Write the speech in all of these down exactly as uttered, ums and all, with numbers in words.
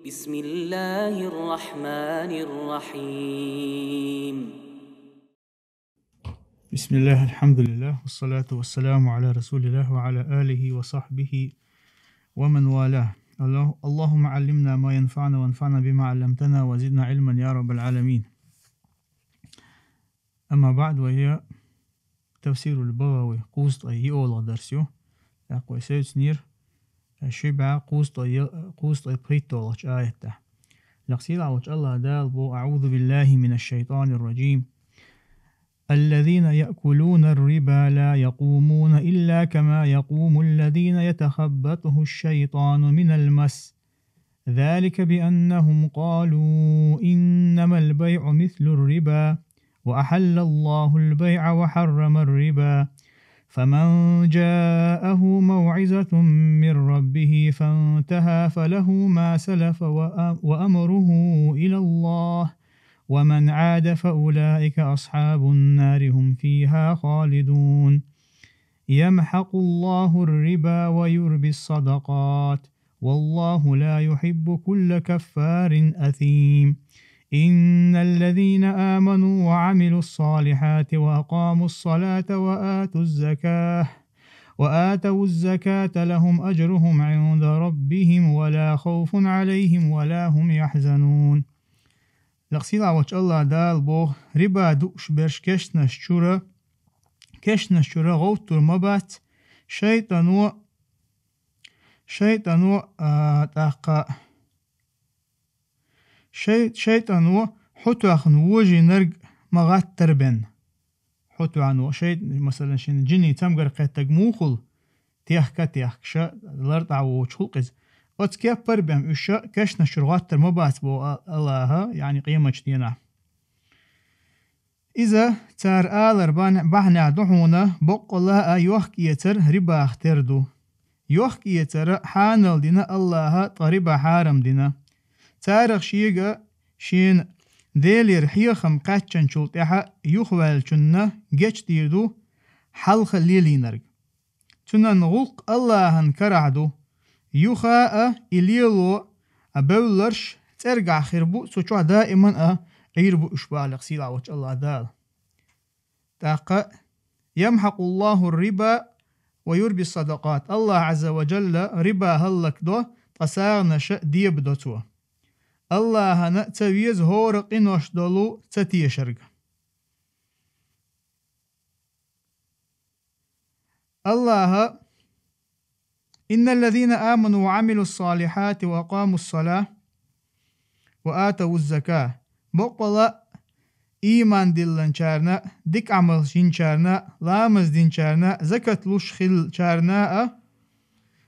بسم الله الرحمن الرحيم. بسم الله، الحمد لله، والصلاة والسلام على رسول الله وعلى آله وصحبه ومن والاه. الله- اللهم علمنا ما ينفعنا وانفعنا بما علمتنا وزدنا علما يا رب العالمين. أما بعد، وهي تفسير البغوي, кхузткъеи йиълагӀа дарс ю. ТӀаккха вай севцнера ши бӀаь кхузткъеи, кхузткъеи пхийтталагӀча аятах. Лекха сийлахь волчу АллахӀ Дала боху: أعوذ بالله من الشيطان الرجيم. الذين يأكلون الربا لا يقومون إلا كما يقوم الذين يتخبطه الشيطان من المس، ذلك بأنهم قالوا إنما البيع مثل الربا وأحل الله البيع وحرم الربا، فمن جاءه موعظة من ربه فانتهى فله ما سلف وأ- وأمره إلى الله، ومن عاد فأولئك أصحاب النار هم فيها خالدون. يمحق الله الربا ويربي الصدقات، والله لا يحب كل كفار أثيم. إن الذين آمنوا وعملوا الصالحات وأقاموا الصلاة وآتوا الزكاة وآتوا الزكاة لهم أجرهم عند ربهم ولا خوف عليهم ولا هم يحزنون. Лекха сийлахь волчу АллахӀ Дала боху: риба дууш берш кешнаш чуьра, кешнаш чуьра гӀовттур ма бац, шайтӀано, шайтӀано, а, тӀаккха шай- шайтӀано хьутоьхна вожийнарг ма гӀаттар бен. Хьутоьхна шайтӀа, масалан, шина жиний цамгар кхеттаг мухул, техка-техкаша, лартӀахь воцуш хуьлу иза. Оцу кеппар бен уьш кешнаш чуьра гӀаттар ма бац боху А- АллахӀа, яъни къематчу дийнахь. Иза цара алар бан- бахьанехь ду хьуна боккъала а йохка-эцар рибах тера ду. Йохка-эцара хьанал дина АллахӀа, ткъа риба хьарам дина. Царах шега шена Делера хьехам кхаьччанчул тӀаьхьа юхаваьллачунна гечдийр ду хьалха лелийнарг. Цуьнан гӀуллакх АллахӀан карахь ду. Юха а и лело а бевлларш цӀергахь хир бу, цу чохь даиман а Ӏийр бу уьш, боху лекха сийлахь волчу АллахӀ Дала. ТӀаккха: يمحق الله الربا ويربي الصدقات. АллахӀ Ӏазза ва Джалла риба хӀаллакдо, ткъа сагӀанаша дебадо Цо. АллахӀана ца веза хӀора къинош долу ца тешарг. АллахӀа: إن الذين آمنوا وعملوا الصالحات وأقاموا الصلاة وآتوا الزكاة. Боккъала а ийман диллинчарна, дика Ӏамалш йинчарна, ламаз динчарна, закат луш хиллачарна а,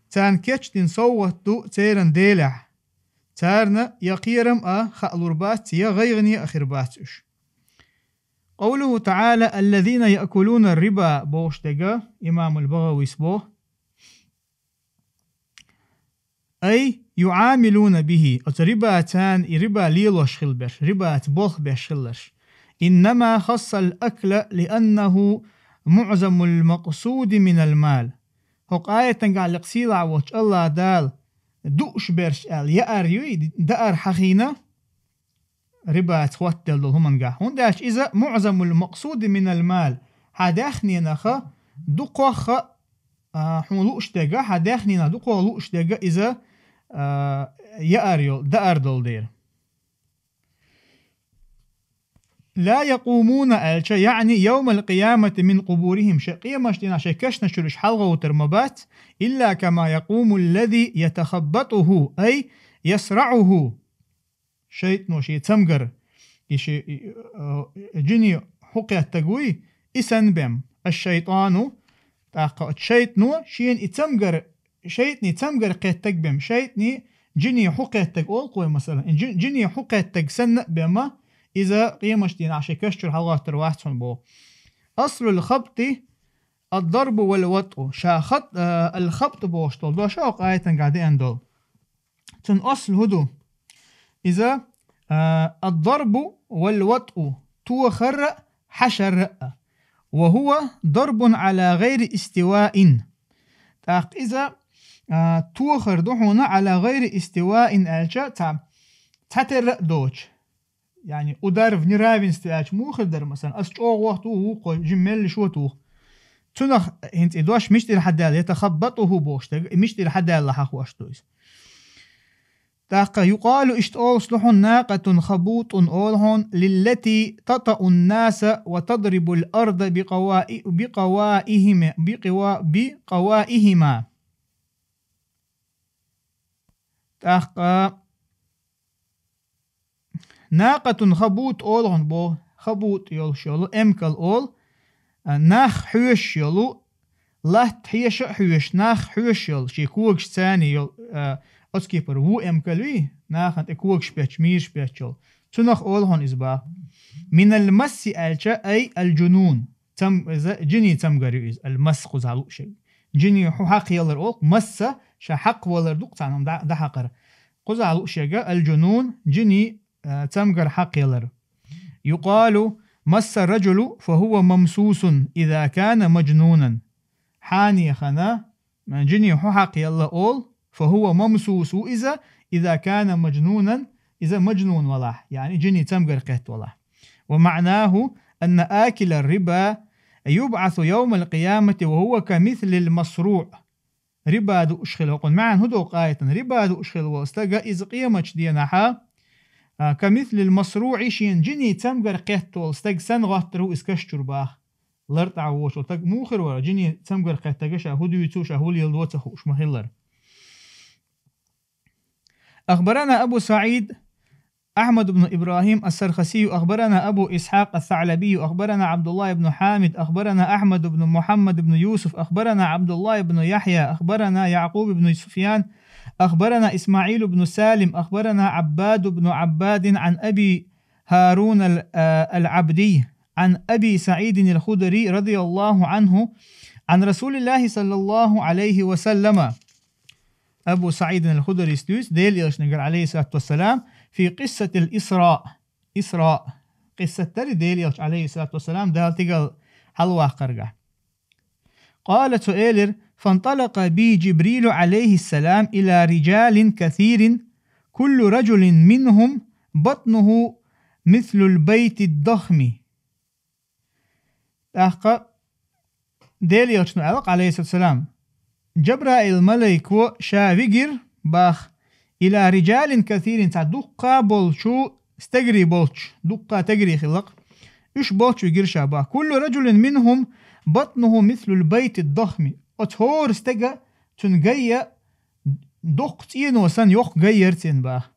царна кечдина совгӀат ду церан Делехь. Царна я кхерам а хаалур бац, я гӀайгӀане а хир бац уьш. قوله تعالى: الذين يأكلون الربا бохуш дерг, имамул БагӀавис боху: أي يعاملون به, оцу рибаца, и риба лелош хилла берш, рибаца болх беш хилларш. إنما خص الأكل لأنه معظم المقصود من المال. ХӀокху аятангахь лекха сийлахь волчу АллахӀ Дала дууш берш аьлла яар юй, даар хьахийна, рибаца хӀоттаделла долу хӀумангахь. ХӀунда аьлча иза معظم المقصود من المال. Хьан даьхнинах дукхох а, а, хьуна лууш дерг, хьан даьхнинах дукхох лууш дерг иза, а, яар йолу, даар долу дела. لا يقومون аьлча, يعني يوم القيامة من قبورهم, шайн къематдийнахь шайн кешнаш чуьра уьш хьалагӀовттар ма бац, إلا كما يقوم الذي يتخبطه أي يصرعه. ШайтӀано шен цамгар, и ши-, и, а, жиний хьукхеттаг вуй, и санна бен. الشيطان, тӀаккха оцу шайтӀано шена и цамгар, шайтӀаний цамгар кхеттаг бен. ШайтӀаний жиний хьукхеттаг олу кхой, масалан. И жи-, жиний хьукхеттаг санна а бен ма, иза къематдийнахь шайн кешнаш чуьра хьалагӀоттар вац хьуна боху. أصل الخبط الضرب والوطء. Ша хат-, а, الخبط бохуш долу дош хӀокху аятангахь деана долу. Цуьнан асл хӀун ду? Иза, а, الضرب والوطء, тохар а, хьашар а. وهو ضرب على غير استواء. ТӀаккха иза а, тохар ду хьуна على غير استواء аьлча, цхьа, цхьатерра а доцуш. Яъни удар в неравенстве аьлча муха хир дара, масалан, ас чӀогӀа вохту, вукхо жима меллиш воту. Цунах хӀинца и дош мичтӀира хьадаьлла, يتخبطه бохуш дерг, мичтӀира хьадаьлла хьахош ду иза. ТӀаккха يقال, иштта олуш ду хьуна ناقة خبوط олу хьуна للتي تطأ الناس وتضرب الأرض بقوائ-، بقوائهم، بقوا-، بقوائهما. ТӀаккха ناقة خبوط олу хьуна боху, хабут йолуш йолу, эмкал олу, а, нах хьоьшуш йолу, латта хьеша а хьоьшуш, нах хьоьшуш йолу, шен когашца йолу, а, оцу кепара ву эмкал вий, нахана тӀе когаш бетташ, мийраш бетташ йолу. Цунах олу хьуна иза боху. من المس аьлча, أي الجنون. Цам-, иза жиний цамгар ю иза, المس кхузахь луъушерг. Жиний хьу хьакхъялар олу, масса, ша хьакхвалар ду-кх цхьаьна дӀа-, дӀахьакхар. Кхузахь луъушерга الجنون, жиний, а, цамгар хьакхъялар. يقال مس الرجل فهو ممسوس إذا كان مجنونا. Хьанехана, а, жиний хьу хьакхъялла олу, فهو ممسوس ву иза, إذا كان مجنونا, иза мажнун валахь, яъни жиний цамгар кхетта валахь. ومعناه أن آكل الربا يبعث يوم القيامة وهو كمثل المصروع. Риба дууш хила, хӀокхуьнан маьӀна хӀун ду къаьстина? Риба дууш хила волу стага иза къематчу денахьа, а, كمثل المصروع, шена жиний цамгар кхетта волу стаг санна гӀоттур ву иза каш чуьра боху. ЛартӀахь воцу стаг муха хир вара, жиний цамгар кхеттарг ша хӀун дуьйцу, ша хӀун леладо ца хууш ма-хиллара. أخبرنا أبو سعيد أحمد بن إبراهيم السرخسي، أخبرنا أبو إسحاق الثعلبي، أخبرنا عبد الله بن حامد، أخبرنا أحمد بن محمد بن يوسف، أخبرنا عبد الله بن يحيى، أخبرنا يعقوب بن سفيان، أخبرنا إسماعيل بن سالم، أخبرنا عباد بن عباد عن أبي هارون ال-، آه، العبدي عن أبي سعيد الخدري رضي الله عنه عن رسول الله صلى الله عليه وسلم. Абу СаӀидин ал-Хударис дуьйцу Делан Элчанагара, алейхиссалату вассалам, في قصة الإسراء. Исраъ. Къиссат дара Делан Элча, алейхиссалату вассалам, Дала тигал хьалаваккхаргахь. قال, цо элира: فانطلق بي جبريل عليه السلام إلى رجال كثير، كل رجل منهم بطنه مثل البيت الضخم. ТӀаккха Делан Элчано аьлла, алейхиссалам, Джабраил малайко ша вигира, бах, إلى رجال كثير, цхьа дуккха болчу стегарий болчу, дуккха стегарий хилла-кх. Уьш болчу вигира ша, бах. كل رجل منهم بطنه مثل البيت الضخم. Оцу хӀора стеган цуьнан гай доккха цӀено санна йоккха гай яра цуьнан, бах.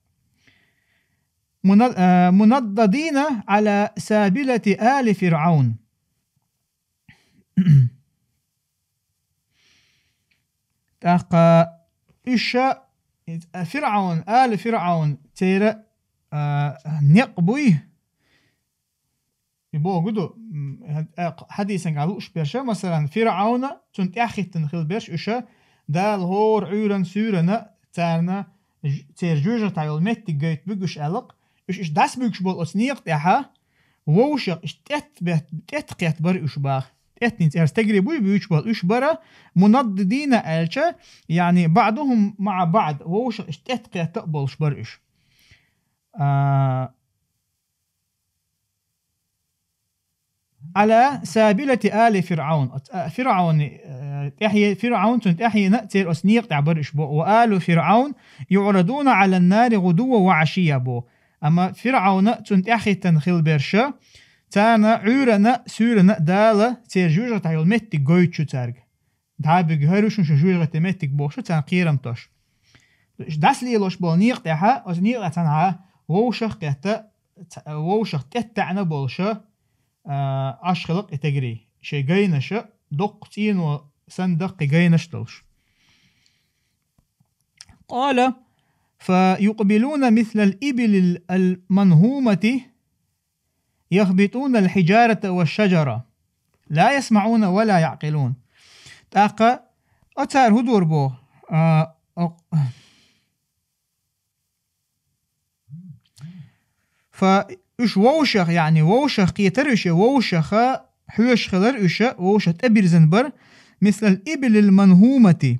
منا-، آه، منضدين على سابلة آل فرعون. ТӀаккха уьш ФирӀаун, ала ФирӀаун, церан, а, некъ буй? И боху ду, м, а, хьадисангахь лууш берш, масалан, ФирӀауна, цунна тӀаьхьахӀиттина хилла берш уьш, Дала хӀора Ӏуьйранна, суьйранна царна ж-, церан жоьжахатехь йолу меттиг гайта буьгуш аьлла-кх, уьш иштта дӀасабуьгуш болу оцу некъа тӀехь, вовшах иштта тӀет-, тӀетта кхетта бара уьш, бах. ТӀеттанийн цӀера стегарий буй буьйцуш болу, уьш бара, منضدين аьлча, яъни بعضهم مع بعض, вовшах иштта тӀетта кхетта а болуш бара уьш. А, على سابلة آل فرعون. Оцу, а, ФирӀауни, а, тӀаьхье-, ФирӀаун, цунна тӀаьхьена а церан оцу некъа тӀехь бара уьш боху. وآل فرعون يعرضون على النار غدوا وعشيا боху. Амма ФирӀауна, цунна тӀаьхьахӀиттина хилла берш, царна Ӏуьйранна, суьйранна Дала церан жоьжахатехь йолу меттиг гойтуш ю цаьрга. ДӀа а буьгу, хӀара ю шуна шун жоьжахатин меттиг бохуш, царна кхерам тосуш. ДӀасалелош болу некъа тӀехь, оцу некъа тӀехь цхьанхьа вовшах а кхетта, ц-, вовшах тӀеттаьӀна болуш, а, Ӏаш хилла-кх и стегарий. Шайн гайнаша, доккха цӀено санна даккхий гайнаш долуш. قال: فيقبلون مثل الإبل المنهومة يخبطون الحجارة والشجر لا يسمعون ولا يعقلون. ТӀаккха оцара хӀун дора боху? А, о-, фа уьш вовшах, яъни вовшах кхетара уьш, вовшаха хьоьшуш хилара уьш, вовшах тӀебирзина бара, مثل الإبل المنهومة.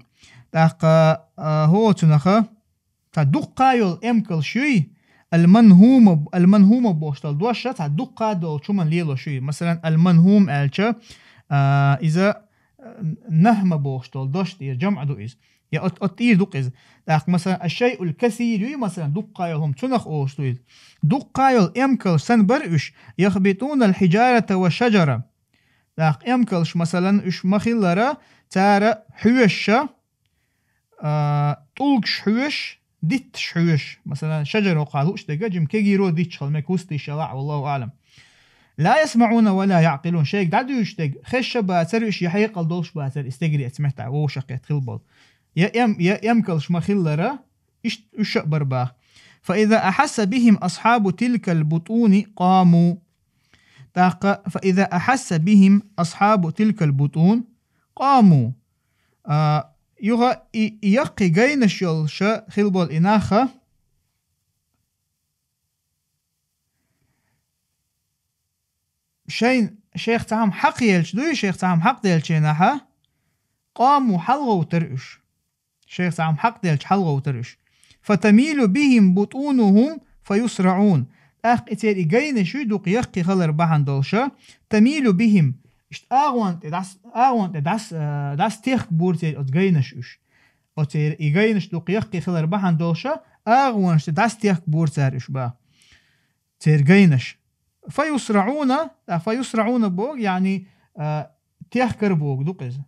ТӀаккха, а, хӀо цунаха, цхьа дуккха йолу эмкалш юй, ал-манхума, ал-манхума бохуш долу дош, цхьа дуккха долчу хӀуманна лелош юй. Масалан, ал-манхум аьлча, а, иза, а, нахма бохуш долу дош тӀера жамӀ ду иза. Я от, от тӀера ду-кх иза. ТӀаккха, масалан, аш-шайъул касир юй, масалан, дуккха йолу хӀума, цунах олуш ду иза. Дуккха йолу эмкалш санна бара уьш, яхбитуна ал-хиджарата ва шаджара. ТӀаккха эмкалш, масалан, уьш ма-хиллара, цара хьоьшуш, а, тӀулгаш хьоьшуш, дитташ хьоьшуш. Масалан, шаджар хӀокху лууш дерг, жима кегийро дитташ хила мега, кустийша лаахь, валлаху аълам. Ла ясмаӀуна ва ла яӀкъилун. Шайга дӀадуьйцуш дерг, хезаш а бацара уьш, я хьекъал долуш бацара и стегарий, оцу меттехь вовшахкхетта хила болу. Я эм-, я эмкалш ма-хиллара, иштта уьш а бара боху. Фа иза ахьасса бихим асхьабу тилкал бутуни къаму. ТӀаккха, фа иза ахьасса бихим асхьабу тилкал бутун къаму. А, юха и, и яккхий гайнаш йолуша хила болу и наха, шайн, шайх цхьа хӀума хьакхъелча дуй, шайх цхьа хӀума хьакхделча нахьа, къаму, хьалагӀовтар уьш. Шайх цхьа хӀума хьакхделча хьалагӀовтар уьш. Фатамилу бихим бутунухум фаюсраӀун. ТӀаккха и церан и гайнаш юй дукха яккхий хилар бахьана долуша, тамилу бихим. Иштта агӀон тӀе дӀас-, агӀон тӀе дӀас-, а, дӀасатехка бора церан оцу гайнаш уьш. Оцеран и гайнаш дукха яккхий хилар бахьана долуша, агӀонаш тӀе дӀасатехка бора цара уьш боху. Церан гайнаш. ФаюсраӀуна, а, фаюсраӀуна боху, яъни, а, техкар боху ду-кх иза.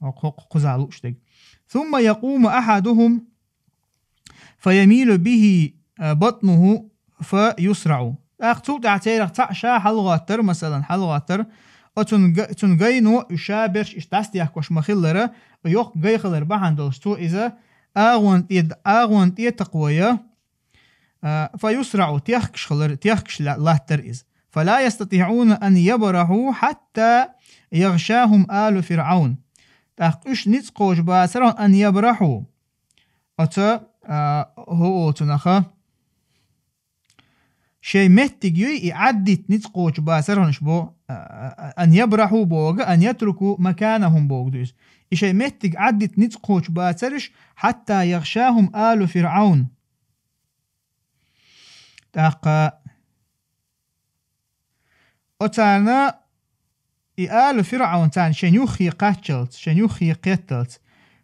Хьо-, хьо-, кхузахь лууш дерг. Сумма якъуму ахьадухум фаямилу бихи, а, батнуху фаюсраӀу. ТӀаккха цул тӀаьхьа церах цхьаъ ша хьалагӀоттар, масалан, хьалагӀоттар, оцун га-, цун гайно уьш ша берш иштта дӀасадехкош ма-хиллара, йоккха гай хилар бахьана долуш цо иза агӀон тӀе, агӀон тӀе такхоя, а, фаюсраӀу, техкаш хилар, техкаш ла-, латтар иза. Фала ястатиӀуна ан ябрахьу хьатта ягӀшахум алу ФирӀавн. ТӀаккха уьш ницкъ кхочуш бацара ан ябрахьу. Оцу, а, хӀо оцунаха шайн меттиг юй, и Ӏаддитта ницкъ кхочуш бацара уьш бо, а, а, ан ябрахьу боху, ан ятруку маканахум боху ду иза. И шайн меттиг Ӏаддитта ницкъ кхочуш бацара уьш, хьатта ягӀшахум алу ФирӀавн. ТӀаккха оцарна и алу ФирӀавн царна шайн юххе кхаччалц, шайн юххе кхетталц,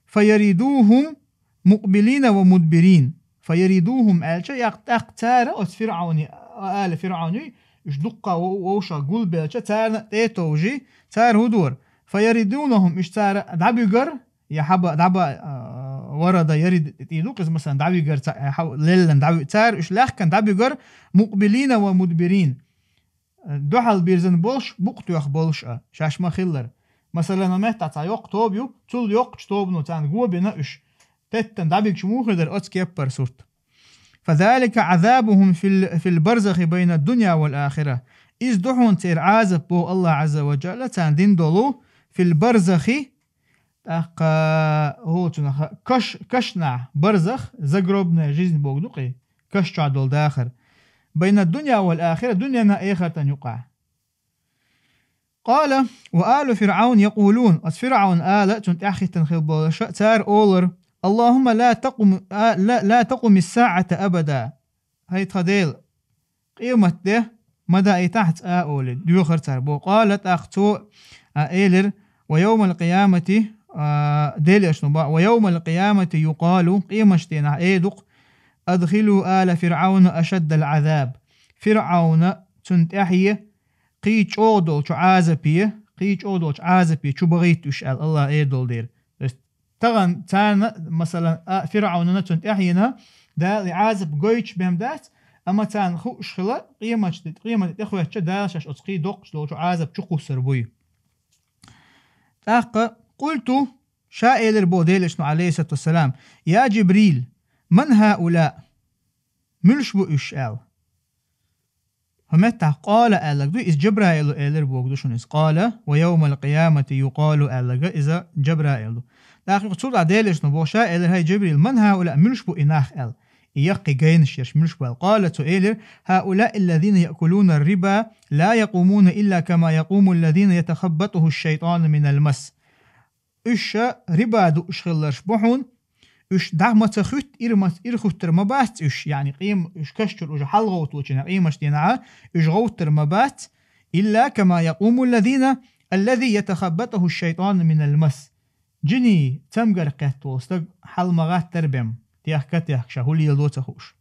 фаяридухум мукъбилина ва мудбирин. Фаяридухум аьлча, якъ-, тӀаккха цара оцу ФирӀавни, алу ФирӀавни, уьш дуккха вов-, вовшах гулбелча, царна тӀе а товжий, цара хӀун дора? Фаяридунахум, уьш цара дӀабуьгар, я хьаба, дӀаба, а, варада ярид тӀе ду-кх иза, масалан, дӀавигар ца-, хьа-, леллан дӀави-, цара уьш лаьхкан дӀабуьгар, мукъбилина ва мудбирин. Дуьхьал бирзина болуш, букъ тоьхна болуш а, шаьш ма-хиллара. Масалан, меттахь цхьа йоккха тоба ю, цул йоккхачу тобано царна го бина уьш. Теттана дӀабигча муха дара оцу кеппара сурт. Фазалика Ӏазабухум фил, фил барзахи байна дунья вал ахира. Иза ду хьуна церан Ӏазап боху Аллах Ӏазза ва Джалла царна дина долу фил барзахи, тӀаккха хӀоцунах каш-, кашнахь, барзах, загробная жизнь боху ду-кх и, каш чохь долу дахар. Байна дунья вал ахира, дуьненна эхартан юкъахь. Къала ва алу ФирӀавн якъулун, оцу ФирӀавн ала, цунна тӀаьхьахӀиттина хила болуша, цара олура: «Аллахумма ла такъум-, а, ла, ла такъуми ссаӀата абада». ХӀай тхан Дела, къемат де ма даийтахьа цкъа а олий, доьхура цара боху. Къала, тӀаккха цо, а, элира: «Ва йовмал къиямати», а, Делан Элчано боху: «Ва йовмал къиямати юкъалу», къематдийнахь эр ду-кх: «Адхилу ала ФирӀавна ашаддал Ӏазаб». ФирӀавна, цунна тӀаьхье кхин чӀогӀа долчу Ӏазапе, кхин чӀогӀа долчу Ӏазапе чу бахийта уьш аьлла, Аллах эр долу дела. То есть, тахана царна, масалан, а, ФирӀавнана, цунна тӀаьхьена, Дала и Ӏазап гойтуш бен дац, амма царна хууш хила, къематде, къематде тӀехӀоьттича, Дала шаьш оцу кхин доккхуш долчу Ӏазап чу кхуссур буй. ТӀаккха, къулту, ша элира боху Делан Элчано, Ӏалайхиссалату вассалам: «Я Джибрил, ман хӀаула?» Муьлш бу уьш аьлла. ХӀун меттахь къала аьлларг ду, иза Джабраило элира боху ду шуна иза. Къала ва йовмал къиямати юкъалу аьлларг иза Джабраил ду. ТӀаккха юха цул тӀаьхьа Делан Элчано боху, ша элира: «ХӀай Джабрил, ман хӀаула?» Муьлш бу и нах аьлла. И яккхий гайнаш ерш муьлш бу аьлла. Къала, цо элира: «ХӀаула аллазина яъкулуна риба ла якъумуна илла кама якъуму аллазина ятахаббатуху шайтану минал масс». Уьш ша риба дууш хилларш бу хьуна, уьш дӀа ма ца хуьтту, ира ма, ира хуьттур ма бац уьш, яъни къем-, уьш каш чуьра уже хьалгӀовтталучу къемаш дийнахьа уьш гӀовттур ма бац, илла кама якъуму аллазина, аллази ятахаббатуху шайтану минал мас. Жиний цамгар кхетта волу стаг хьал ма гӀаттар бен, техка-техка ша хӀун леладо ца хууш.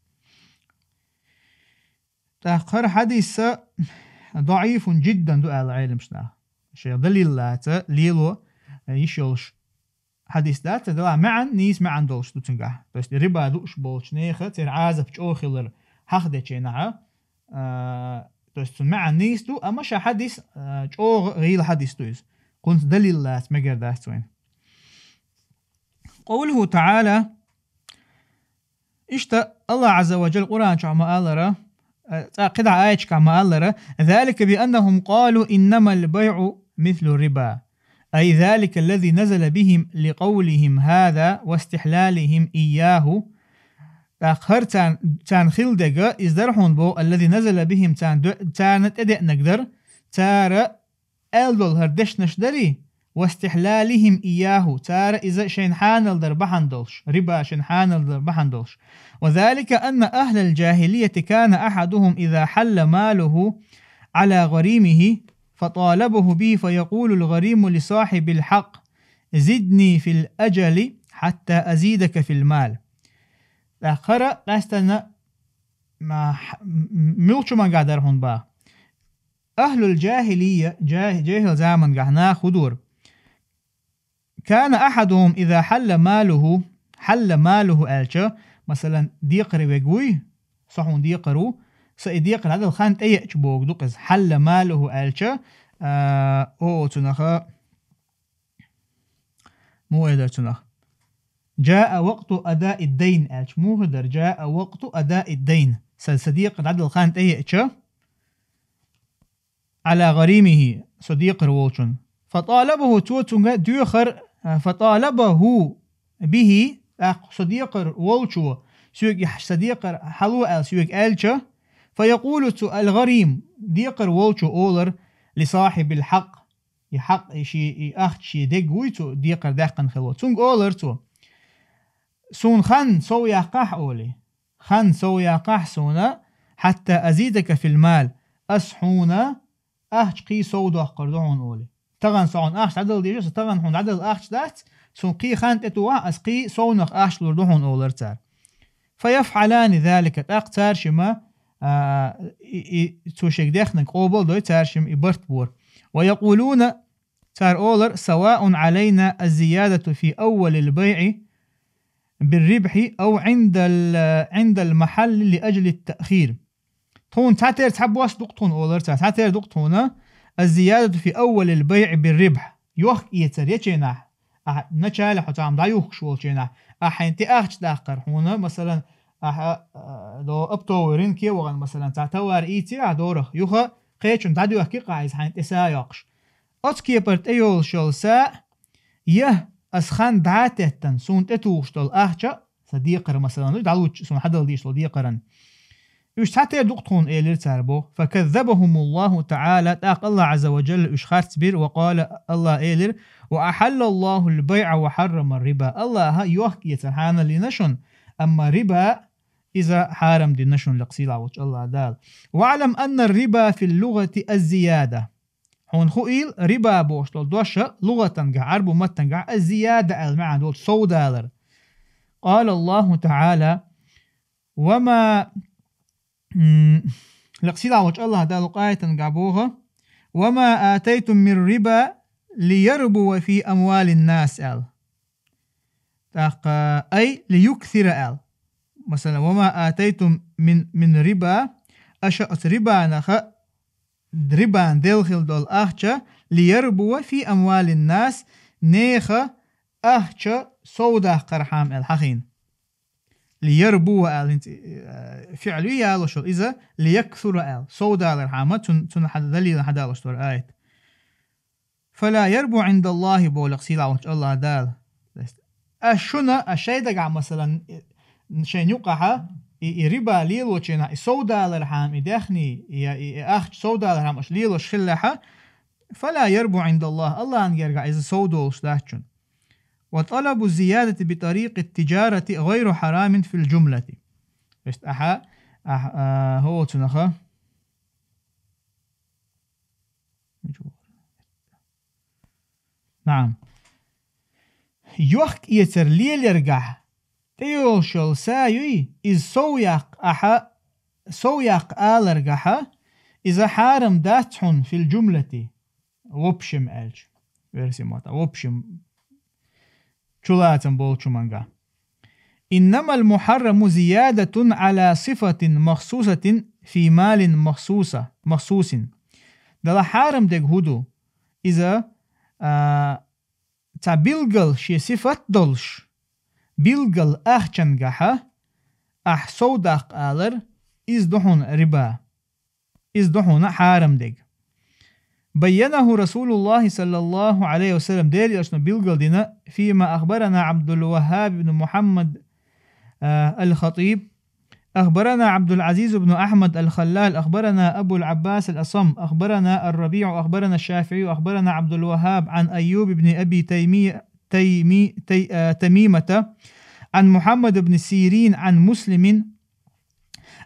ТӀаккха хӀара хьадис даӀифун жиддан ду аьлла Ӏеламнаха. Шех далил лаца лело йиш йолуш хьадис дац, делахь маьӀна, нийса маьӀна долуш ду цуьнгахь. То есть риба дууш болчу нехан церан Ӏазап чӀогӀа хилар хьахдечу хенахьа, а, то есть цуьнан маьӀна нийса ду, амма ша хьадис, а, чӀогӀа гӀийла хьадис ду иза. Кхунца далил лаца мегар дац вайна. Къовлуху таӀала, иштта Аллах Ӏазза ва Джалла Къуръан чохь ма-аллара, э, цкъа кхидӀа аятчохь ма-аллара: «Залика би аннахум къалу иннамал байъу мислу риба». Ай залика аллази назала бихим ликъавлихим хаза ва истихлалихим ийяху. ТӀаккха хӀара царна, царна хила дерг, иза дара хьуна боху, аллази назала бихим, царна до-, царна тӀедеънарг дара, цара аьлла долу хӀара дешнаш дарий, вастихлалихим ийяху, цара иза шайна хьанал дар бахьана долуш, риба шайна хьанал дар бахьана долуш. Ва залика анна ахлал джахилияти кана ахадухум иза хьалла малуху Ӏала гъаримихи, фаталабаху бихи, фаякъулу алгъариму лисахьибил хьакъ: «Зидни фил аджали хьатта азидака фил мал». ТӀаккха хӀара къаьстина, ма, м-, м-, муьлхачу мангахь дара хьуна баха. Ахлул джахилия, джа-, джахил замангахь нах хӀун дора? Кана ахадухум иза хьалла малуху, хьалла малуху аьлча, масалан, декхар верг вуй, со хьуна декхар ву, со и декхар дӀадала хан тӀееача бохург ду-кх иза. Хьалла малуху аьлча, а, о, о, цунаха, муха эр дара цунах? Джаа вакъту адаид дайн аьлча, муха эр дара? Джаа вакъту адаид дайн. Сан, сан декхар дӀадала хан тӀееача, Ӏала гъаримихи, со декхар волчун. Фаталабаху, цо цуьнга доьхар, а, фаталабаху бихи, тӀаккха со декхар волчо, соьга и хьа-, сан декхар хьало аьлла соьга аьлча, фаякъулу, цу алгъарим, декхар волчо олар, лисахьибил хьакъ, и хьакъ, и ши, и ахча шен дерг вуй цо декхар даьккхина хилла. Цуьнга олар цо: «Суна хан сов яккхахь», олий. «Хан сов яккхахь суна, хьатта азидака фил мал, ас хьуна ахча кхин сов доккхур ду хьуна», олий. Тахана со хьуна ахча дӀадала деза, со тахана хьуна дӀадала ахча дац, суна кхин хан тӀетухахь, ас кхин совнах ахча лур ду хьуна, олар цара. Фаяфхьалани залика, тӀаккха цара шима, а, и, и, цо шега дехнарг къобал дой цара шима и барт бора. Ва якъулуна, цара олар: «Саваун Ӏалайна аз-зиядату фи аввалил байъи бир-рибхьи ав Ӏиндал, Ӏиндал махьалли ли аджли таъхир». Тхуна цхьатера цхьа бос ду-кх тхуна, олар цара, цхьатера ду-кх тхуна: «Аз-зиядату фи аввалил байъи бир-рибхь». Йохк-эцар ечу хенахь, ахьа начале хьо цхьа хӀума дӀаюхкуш волчу хенахь, ахьа хьайна тӀе ахча даккхар хьуна, масалан, ахьа, а, до оптовый рынке а вахана, масалан, цхьа товар ийцира ахьа дорах, юха кхечунна дӀадоьхкий-кх ахьа иза хьайна тӀе са а йоккхуш. Оцу кепара тӀейолуш йолу са, я ас хан дӀа а теттан, суна тӀетухуш долу ахча, сан декхар, масалан, дӀалучча, суна хьадала дезаш долу декхаран. Уьш цхьатера ду-кх тхуна, элира цара боху. Факаззабахумуллаху таӀала, тӀаккха Аллах Ӏазза ва Джалла уьш харцбира, ва къала, Аллах элира: «Ва ахьаллаллахул байъа ва хьаррамар риба». Аллаха йохк-эцар хьанал йина шуна, амма риба, иза хьарам дина шуна, лекха сийлахь волчу Аллах Дала. «Ваълам аннар риба фил лугъати аз-зияда». Хьуна хуийла, риба бохуш долу дош лугъатангахь, Ӏарбу маттангахь аз-зияда аьлла маьӀна долчу совдалар. Къала Аллаху таӀала: «Ва ма», м, лекха сийлахь волчу Аллах Дала къаятангахь боху: «Ва ма атайтум мир риба лиярбува фи амвалин нас», аьлла. ТӀаккха, ай, лиюксира аьлла. Масалан: «Ва ма атайтум мин, мин риба», аша оцу рибанаха, рибан делла хила долу ахча, «лиярбува фи амвалин нас», неха ахча совдаккхархьама аьлла хьахийна. «Лиярбува» аьлла хӀинца, э, фиӀл ю ялош йолу, иза «лияксура» аьлла, совдалархьама, цун, цунна хьа-, далилан хьадалош дара аят. «Фала ярбу Ӏиндаллахи», боху лекха сийлахь волчу Аллах Дала. Ас шуна, ас шайн дагахь, масалан, шайн юкъахьа, и, и риба лелочу хенахь, и совдалархьама, и даьхни, и, и, и ахча совдалархьама аш лелош хиллехьа, «фала ярбу Ӏиндаллах», Аллахьан гергахь иза совдолуш дац шуна. وطلب الزيادة بطريق التجارة غير حرام في الجملة. То есть, аха, ах, а, хо цунаха. Наам. Йохк-эцар лелергахь тӀейолшал са юй, из сов яккха аха, сов яккха аларгахьа, иза хьарам дац хьуна фил жумлати, в общем аьлча. Версия мотӀа, в общем, чулацам болчу манга. إنما المحرم زيادة على صفة مخصوصة في مال مخصوصة، مخصوص. Дала хьарам дег хӀу ду? Иза, а, цхьа билггал шен сифат долуш, билггал ахчангахьа, ахь сов даккха алар, иза ду хьуна риба. Иза ду хьуна хьарам дег. بيّنه رسول الله صلى الله عليه وسلم, Делан Элчано билггал дина, فيما أخبرنا عبد الوهاب بن محمد، آه، الخطيب، أخبرنا عبد العزيز بن أحمد الخلال، أخبرنا أبو العباس الأصم، أخبرنا الربيع، أخبرنا الشافعي، أخبرنا عبد الوهاب عن أيوب بن أبي تيمي-، تيمي-، تي-، آه، تميمة، عن محمد بن سيرين، عن مسلم،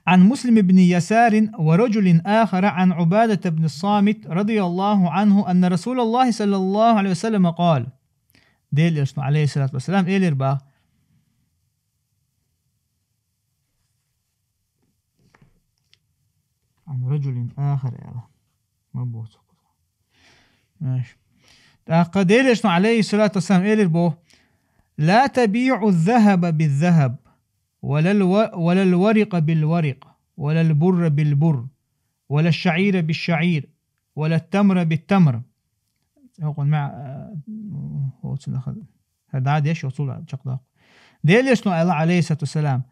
عن مسلم بن يسار ورجل آخر عن عبادة بن الصامت رضي الله عنه أن رسول الله صلى الله عليه وسلم قال. Делан Элчано, عليه الصلاة والسلام, элира бах. عن رجل آخر, аьлла. Ма боцу. Маша. ТӀаккха Делан Элчано, عليه الصلاة والسلام, элира бо: لا تبيعوا الذهب بالذهب، ولا الو-، ولا الورق بالورق، ولا البر بالبر، ولا الشعير بالشعير، ولا التمر بالتمر. ХӀокхун маьӀ-, а, хӀоцун даха. ХӀара дӀа деш, оцул чекхдоккху. Делан Элчано аьлла, عليه الصلاة والسلام: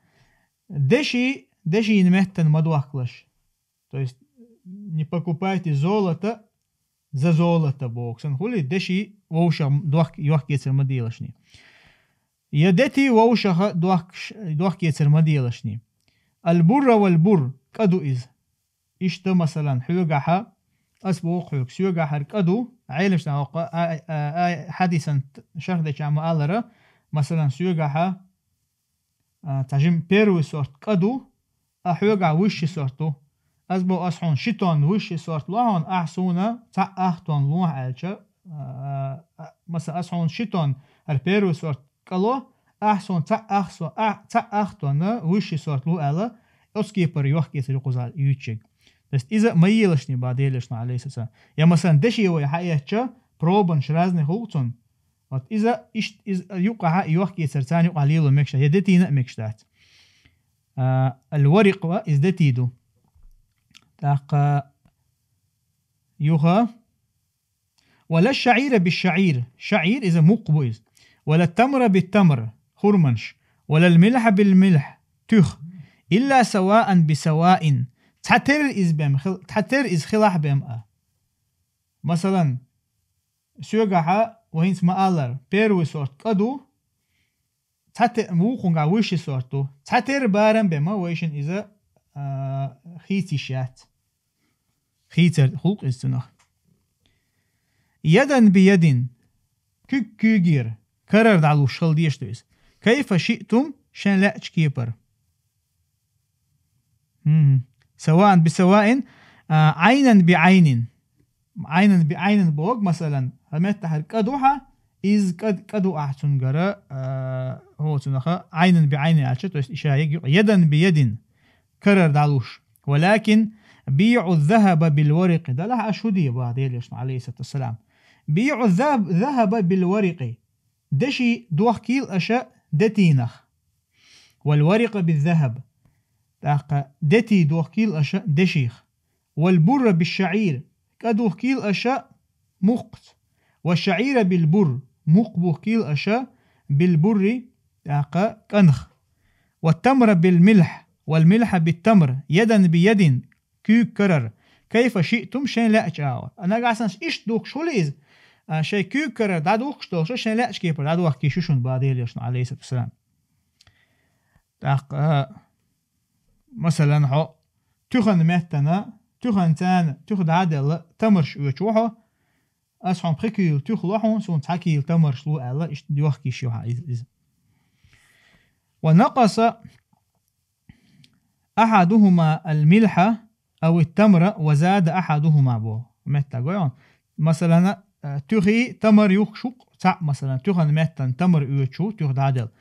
деши, дешина меттана ма дохкалаш. То есть, не покупайте золото за золото, боху. Сан хули деши вовшах дохк-, йохк-эцар ма делашний. Я дети вовшаха дохкаш-, дохк-эцар ма делашний. البر والبر, кӀа ду иза. Иштта, масалан, хьоьгахьа, ас боху хьоьга, соьгахьара кӀа ду, Ӏелашна хӀокху а, а, а, хьадисан шарх деча ма алара, масалан, соьгахьа, а, цхьа жим первый сорт кӀа ду, а хьоьгахь высший сорт ду. Ас боху, ас хьуна ши тонна высший сорт ло хьуна, ахь суна цхьаъ ах тонна лохьа аьлча, а, а, маса ас хьуна ши тонна хӀара первый сорт кӀа ло, ахь суна цхьаъ ах со-, а, цхьаъ ах тонна высший сорт лу аьлла, оцу кепара йохк-эцар ю кхузахь юьйцург. То есть иза ма елашний бах Делан Элчано, عليه الصلاة والسلام. Я, масалан, деши вай хьаэцча, пробанаш разный хуьлу цунна. Вот иза, ишт-, иза юкъахьа йохк-эцар царна юкъахь лело мегаш дац, я детийна а мегаш дац. А, الورق ва, иза дети ду. ТӀаккха юха: ولا الشعير بالشعير, шаӀир иза мукх бу иза. ولا التمر بالتمر, хурманаш. ولا الملح بالملح, туьха. إلا سواء بسواء, цхьатерра иза бен хил-, цхьатерра иза хилахь бен а. Масалан, соьгахьа, вай хӀинца ма аллара, первый сорт кӀа ду, цхьа те-, вукхунгахь высший сорт ду. Цхьатерра барам бен ма вайшин иза, а, хийца йиш яц. Хийцар хӀуллакх иза цунах. يدا بيد, куьг куьйгера, карара дӀалуш хила дезаш ду иза. كيف شئتم, шайн лаьачу кепара. ХӀу-хӀу. سواء بسواء, а, عينا بعين. عينا بعين боху, масалан, хӀара меттахьара кӀа ду хьа, иза кӀа, кӀа ду ахь цуьнгара, а, хӀо цунаха, عينا بعين аьлча, то есть иша йиг юкъа. يدا بيد, карара дӀалуш. ولكن بيعوا الذهب بالورق. Далахь аш хӀу де бах Делан Элчано, عليه الصلاة والسلام. بيعوا الذهب, الذهب بالورق. Деши дохкийла аша детийнах. والورق بالذهب. ТӀаккха дети дохкийла аша деших. والبر بالشعير. КӀа духкийла аша мукхца. والشعير بالبر. Мукх бухкийла аша بالبر, тӀаккха кӀанах. والتمر بالملح. والملح بالتمر. يدا بيد. Куьйга карара. كيف شئتم, шайн лаьача агӀор. А нагахь санна иштта духкуш хуьлу иза, а, шайн куьйга карара дӀадухкуш долуш, шайн лаьача кепара дӀадохкийла шу шуна бах Делан Элчано, عليه الصلاة والسلام. ТӀаккха, а, масалан, хьо туьхан меттана, туьхан царна, туьха дӀа а делла, тамарш оьцуш ву хьо, ас хьуна пхи кийла туьха ло хьуна, суна цхьа кийла тамарш лу аьлла, иштта йохка йиш ю хьа из, из. «ونقص أحدهما الملح أو التمر وزاد أحدهما» бо. Метта гой он. Масалан, э, туьхи тамар юхкуш ву-кх цхьаъ, масалан, туьхан меттан тамар оьцуш ву, туьха дӀаделла.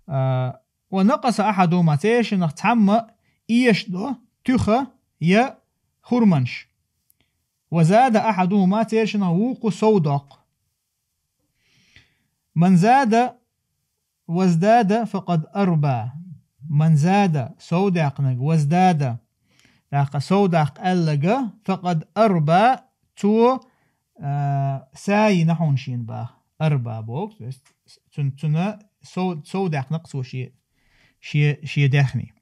Э, «ونقص أحدهما», цершинах цхьамма эшадо туьха я хурманаш. «وزاد أحدهما», цершинах вукху сов доккху. «من زاد وازداد فقد أربى». «من زاد», сов даьккхинарг, «وازداد», тӀаккха сов даккха аьлларг, «فقد أربى», цо, а, са йина хьуна шена баха. «أربى» боху, то есть цун-, цуьнан сов, сов даьккхина-кх цо шен, шен, шен даьхни.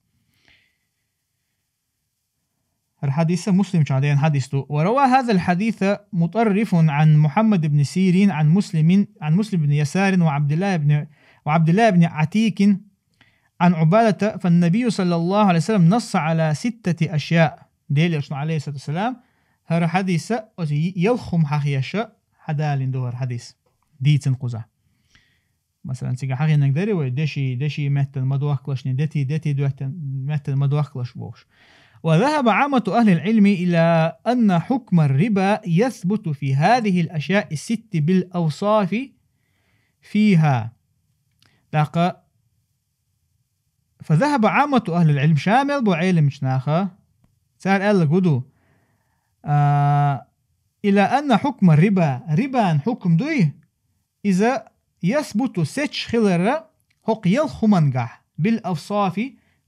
ХӀара хьадис Муслима чу деана хьадис ду. «وروى هذا الحديث مطرف عن محمد بن سيرين عن مسلم، عن مسلم بن يسار وعبد الله بن، وعبد الله بن عتيك عن عبادة، فالنبي صلى الله عليه وسلم نص على ستة أشياء». Делан Элчано, Ӏалайхи ссалату вассалам, хӀара хьадис, оцу ялх хӀума хьахеша, хьадалийна ду хӀара хьадис. Дийцина кхузахь. Масалан, цига хьахийнарг дарий вай, деши, деши меттан ма дохкалаш, дети, дети доьттан меттан ма дохкалаш бохуш. «وذهب عامة أهل العلم إلى أن حكم الربا يثبت في هذه الأشياء الست بالأوصاف فيها». ТӀаккха «فذهب عامة أهل العلم», ша мел бу Ӏеламчу наха, цара аьлларг хӀун ду, а, «إلى أن حكم الربا», рибан хьукам дуй, иза «يثبت», сецаш хилар хӀокху ялх хӀумангахь, «بالأوصاف»,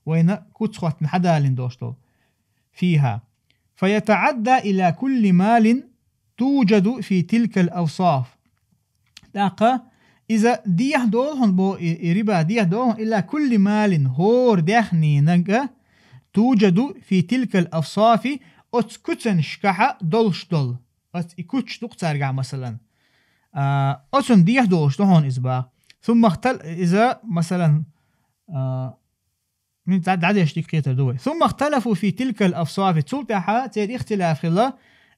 вайна куц хӀоттийна хьадалийна долуш долу, «فيها، فيتعدى إلى كل مال توجد في تلك الأوصاف». ТӀаккха иза дехьа долу хьуна бо, и, и риба дехьа долу хьуна, «إلى كل مال», хӀора даьхнинага, «توجد في تلك الأوصاف», оцу куьцанашкахьа долуш долу. Оцу и куьцаш ду-кх цаьргахь, масалан. А, оцунна дехьа долуш ду хьуна иза баха. «ثم اختل-», иза, масалан, а, мин дӀа-, дӀадеш дика кхетар ду вай. «ثم اختلفوا في تلك الأوصاف». Цул тӀаьхьа церан ихтилаф хилла,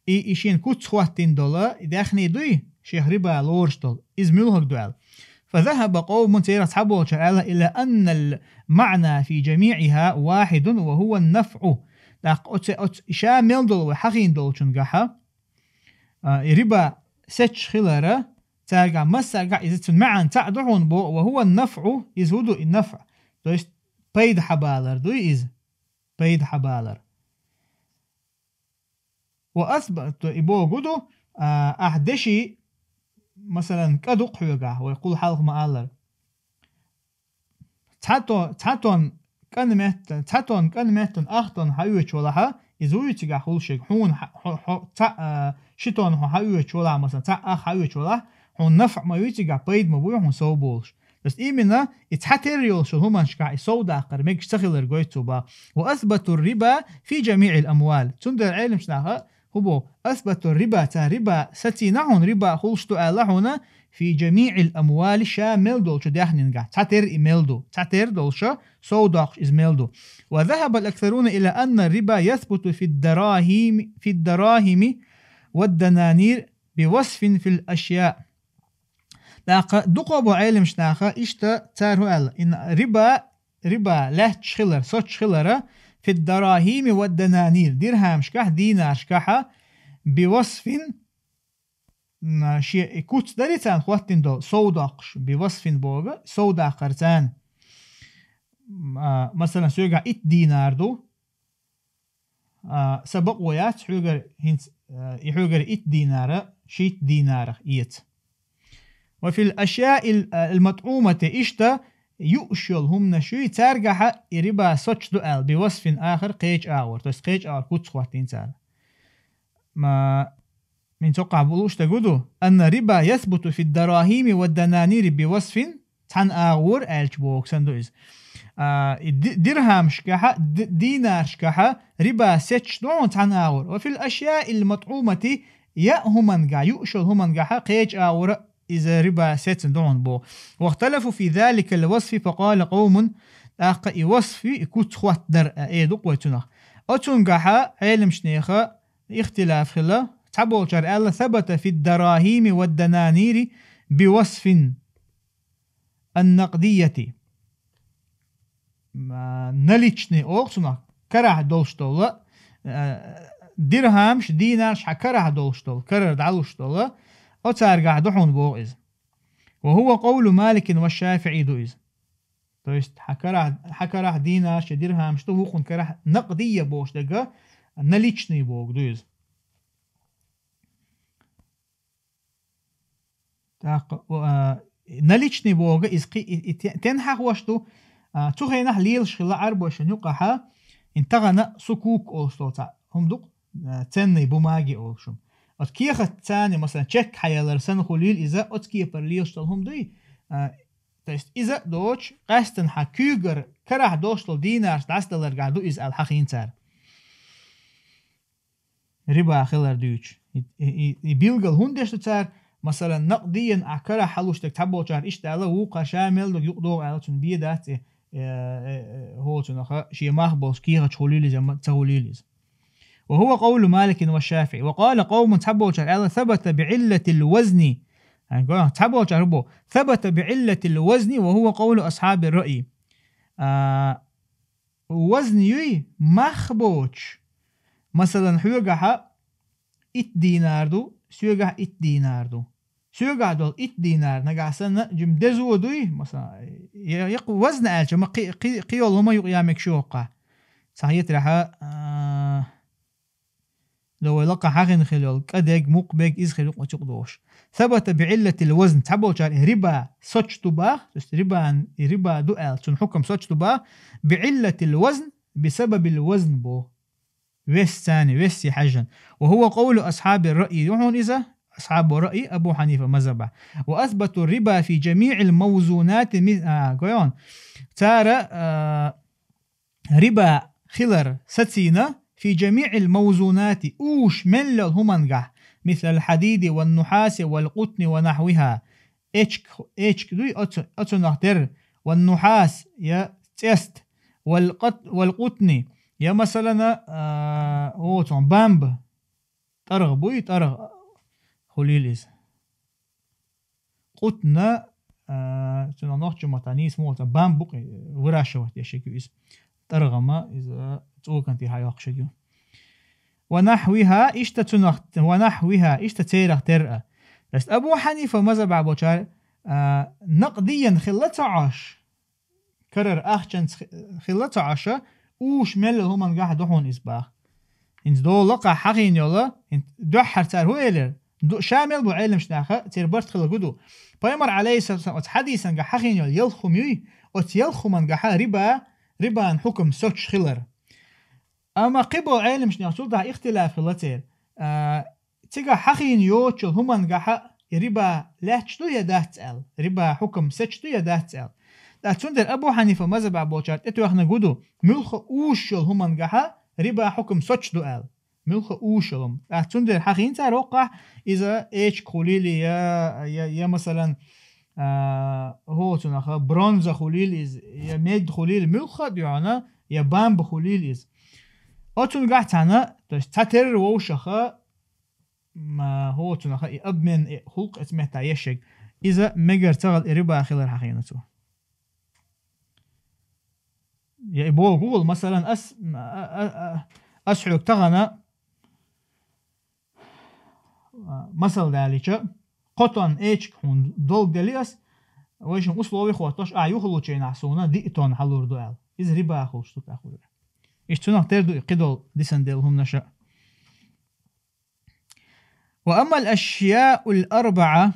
и, и шена куц хӀоттийна долу, и даьхни дуй, шех риба лоруш долу, иза муьлхарг ду аьлла. «فذهب قوم», церах цхьаболчара аьлла, «إلى أن المعنى في جميعها واحد وهو النفع». ТӀаккха оцу, оцу ша мел долу вай хьахийна долчунгахьа, а, и риба сецаш хилара, цаьргахь массаьргахь иза цуьнан маьӀна цхьаъ ду хьуна бо, «وهو النفع», иза хӀун ду и нафӀ? То есть пайда хьабалар дуй иза? Пайда хьабалар. «وأثبت», и боху ду, а, ахь деши, масалан, кӀа ду-кх хьоьгахь, вай кхул хьалха ма-аллара. Цхьа то-, цхьа тонна кӀан меттан, цхьа тонна кӀан меттан ах тонна хьаоьцуш валахьа, иза вуй цигахь хуьлуш ерг? Хьуна хьа-, хьо-, хьо-, цхьа, а, ши тонна хьо хьаоьцуш валахь, масалан, цхьа ах хьаоьцуш валахь, хьуна нафӀ ма вуй цигахь, пайда ма буй хьуна сов болуш. То есть именно и цхьатерра йолуш йолу хӀуманашкахь и сов даккхар мегаш ца хилар гойту цо баха. «وأثبتوا الربا في جميع الأموال». Цундела Ӏеламчу наха хӀун боху? «أثبتوا الربا», цара риба сацийна хьуна, риба хуьлуш ду аьлла хьуна, «في جميع الأموال», ша мел долчу даьхнингахь. Цхьатерра и мел ду. Цхьатерра долуша сов доккхуш иза мел ду. «وذهب الأكثرون إلى أن الربا يثبت في الدراهم، في الدراهم والدنانير بوصف في الأشياء». ТӀаккха дукха бо Ӏеламчу наха иштта цара хӀун аьлла: «إن الربا», риба лаьтташ хилар, соцуш хилара, «في الدراهم والدنانير», дирхьамашкахь, динаршкахьа, «بوصف», м, шен и куц дарий царна хӀоттийна долу, сов доккхуш, «بوصف» боху, сов даккхар царна. М, а, масалан, соьгахь итт динар ду, а, сан бакъо яц хьоьгара хӀинца, а, и хьоьгара итт динара шийтта динарах эца. «وفي الأشياء ال-، المطعومة», иштта юуш йолу хӀуманаш юй, цаьргахьа и риба соцуш ду аьлла, «بوصف آخر», кхечу агӀор, то есть кхечу агӀор куц хӀоттийна цара. Ма, мин цоккхахь болуш дагу ду: «أن الربا يثبت في الدراهم والدنانير بوصف», цхьана агӀор аьлча боху санна ду иза. А, и ди-, дирхьамашкахьа, ди-, динаршкахьа риба сецаш ду хьуна цхьана агӀор. «وفي الأشياء المطعومة», яа хӀуманга, юуш йолу хӀумангахьа кхечу агӀора иза риба сецна ду хьуна боху. «واختلفوا في ذلك الوصف فقال قوم», тӀаккха и васфи, и куц хӀоттадар, а, э, ду-кх вай цунах. Оцунгахьа Ӏеламчу неха ихтилаф хилла, цхьаболчар аьлла: «Сабата фид дарахими вад дананири би васфин ан-накъдияти». М, а, наличный оха цунах, карахь долуш долу, а, дирхамаш, динарш хьан карахь долуш долу, карара дӀалуш долу, оцаргахь ду хьуна боху иза. Ва хува къавлу Маликин ва ШафиӀи ду иза. То есть хьан карахь, хьан карахь динарш я дирхамаш ду, вукхун карахь накъдия бохуш дерг, наличный боху ду иза. ТӀаккха, а, наличный боху иза кхи-, и, и те-, тенхьа хьахош ду, а, цу хенахь лелаш хилла Ӏарбошна юкъахьа, ин тахана сукук олуш долу цхьа хӀума ду-кх, а, ценные бумаги олуш хӀума. Оцу кехат царна, масалан, чек хьаялар санна хуьлийла иза, оцу кепара лелаш долу хӀума дуй, а, то есть иза а доцуш, къаьстина хьан куьйгара карахь долуш долу динарш дӀасадаларгахь ду иза аьлла хьахийна цара. Риба хилар дуьйцу. И, и, и, и билгал хӀунда деш ду цара, масалан, накъдиян ахь карахь хьалуш дерг цхьаболчара иштта аьлла, вукхара ша мел дог юкъадогӀу аьлла, цунна бен дац и, э, э, э, хӀоцунах шен мах болуш кехаташ хуьлийла иза, ма-, ца хуьлийла иза. Ва хува къавлу Маликин ва ШафиӀи. Ва къала къавмун, цхьаболчара аьлла: «Сабата би Ӏиллатил вазни». Ай, го, цхьаболчара хӀун боху: «Сабата би Ӏиллатил вазни ва хува къавлу асхьаби раъи». А, вазн юй, мах боцуш. Масалан, хьоьгахьа итт динар ду, соьгахь итт динар ду. Соьгахь долу итт динар нагахь санна жима дезо дуй, масалан, я, я вазн аьлча, ма кхи-, кхи-, кхин йолу хӀума юкъа я мегаш ю хӀокхахь. Цхьа хетарехьа, а, Ло вай лакха хьахина хила йолу кӀадег, мукъбег, иза хила юкъа цукъа дохуш. Сабата би Ӏиллатил вазн, цхьаболчара и риба соч ду бах, то есть рибан, и риба ду аьлла, цуьнан хьукам соч ду бах, би Ӏиллатил вазн, би сабабил вазн бо. Вес цани, вес и хьаьжжан. Ва хува къовлу асхьаби раъи, ю хьуна иза, асхьабу раъи, Абу Хьанифа мазхаба. Ва асбату риба фи жамиъил мавзунати ми-, а, гойон. Цара, а, риба хилар сацийна, фи жамиъил мавзунати, уш мел йолу хӀумангахь, мислал хьадиди ван нухьаси вал къутни ва нахьвиха, эчк, эчк дуй оцу-, оцунах тера, ван нухьас, я цӀест, вал къат-, вал къутни, я масалана, а, оцун бамба, тӀаргӀа буй, тӀаргӀа хуьлийла иза. Къутна, а, цуьнан нохчийн маттахь нийса муха ца бамбукъ выращивать деш ю иза. ТӀаргӀама иза цӀоканти хьайоккхуш ю. Ва нахьвиха, иштта цунах, ва нахьвиха, иштта церах тера. Дас Абу Хьанифа мазхабахь болчара, а, накъдиян хилла ца Ӏаш. Карара ахчанца хи-, хилла ца Ӏаш, уш мел йолу хӀумангахь ду хьуна иза баха. ХӀинца дола лакха хьахийна йолу, хӀинца дуьххьара цара хӀун элира? Ду-, ша мел бу Ӏеламчу наха, церан барт хила гу ду. Пайхамар, алейхиссалам, оцу хьадисангахь хьахийна йолу ялх хӀума юй, оцу ялх хӀумангахьа риба, рибан хьукам соч хилар. Амма кхиболу Ӏеламчу наха цул тӀаьхьа ихтилаф хилла церан. А, цигахь хьахийна йоцучу хӀумангахьа и риба лаьтташ ду я дац аьлла, риба хьукам соч ду я дац аьлла. ТӀаккха цундела Абу Хьанифа мазхабахь болчара тӀетоьхна гу ду, муьлхха уш йолу хӀумангахьа риба хьукам соч ду аьлла. Муьлхха уш йолу хӀума. ТӀаккха цундела хьахийна цара хӀокхахь, иза эчка хуьлийла я, я, я, масалан, а, хӀоцунаха бронза хуьлийла иза, я медь хуьлийла, муьлхха а дуьхьана, я бамба хуьлийла иза. Оцунгахь цхьана, то есть цхьатерра вовшаха, м, а, хӀоцунаха и обмен, и хӀуллакх эца меттахь ешшаг. Иза мегар ца хала и риба хилар хьахийна цо. Я и боху гугӀул, масалан, ас, м, а, а, а, ас хьоьга тахана, а, масал далийча, кхо тонн эчка хьуна долг дели ас, вайшин условий хӀоттош, а, юхалучийнахь суна диъ тонн хьалур ду аьлла. Иза риба хуьлуш ду тӀаккха. Иштта цунах тера ду и кхидолу дисан делла хӀуманаша. Ва аммал ашъяул арбаъа.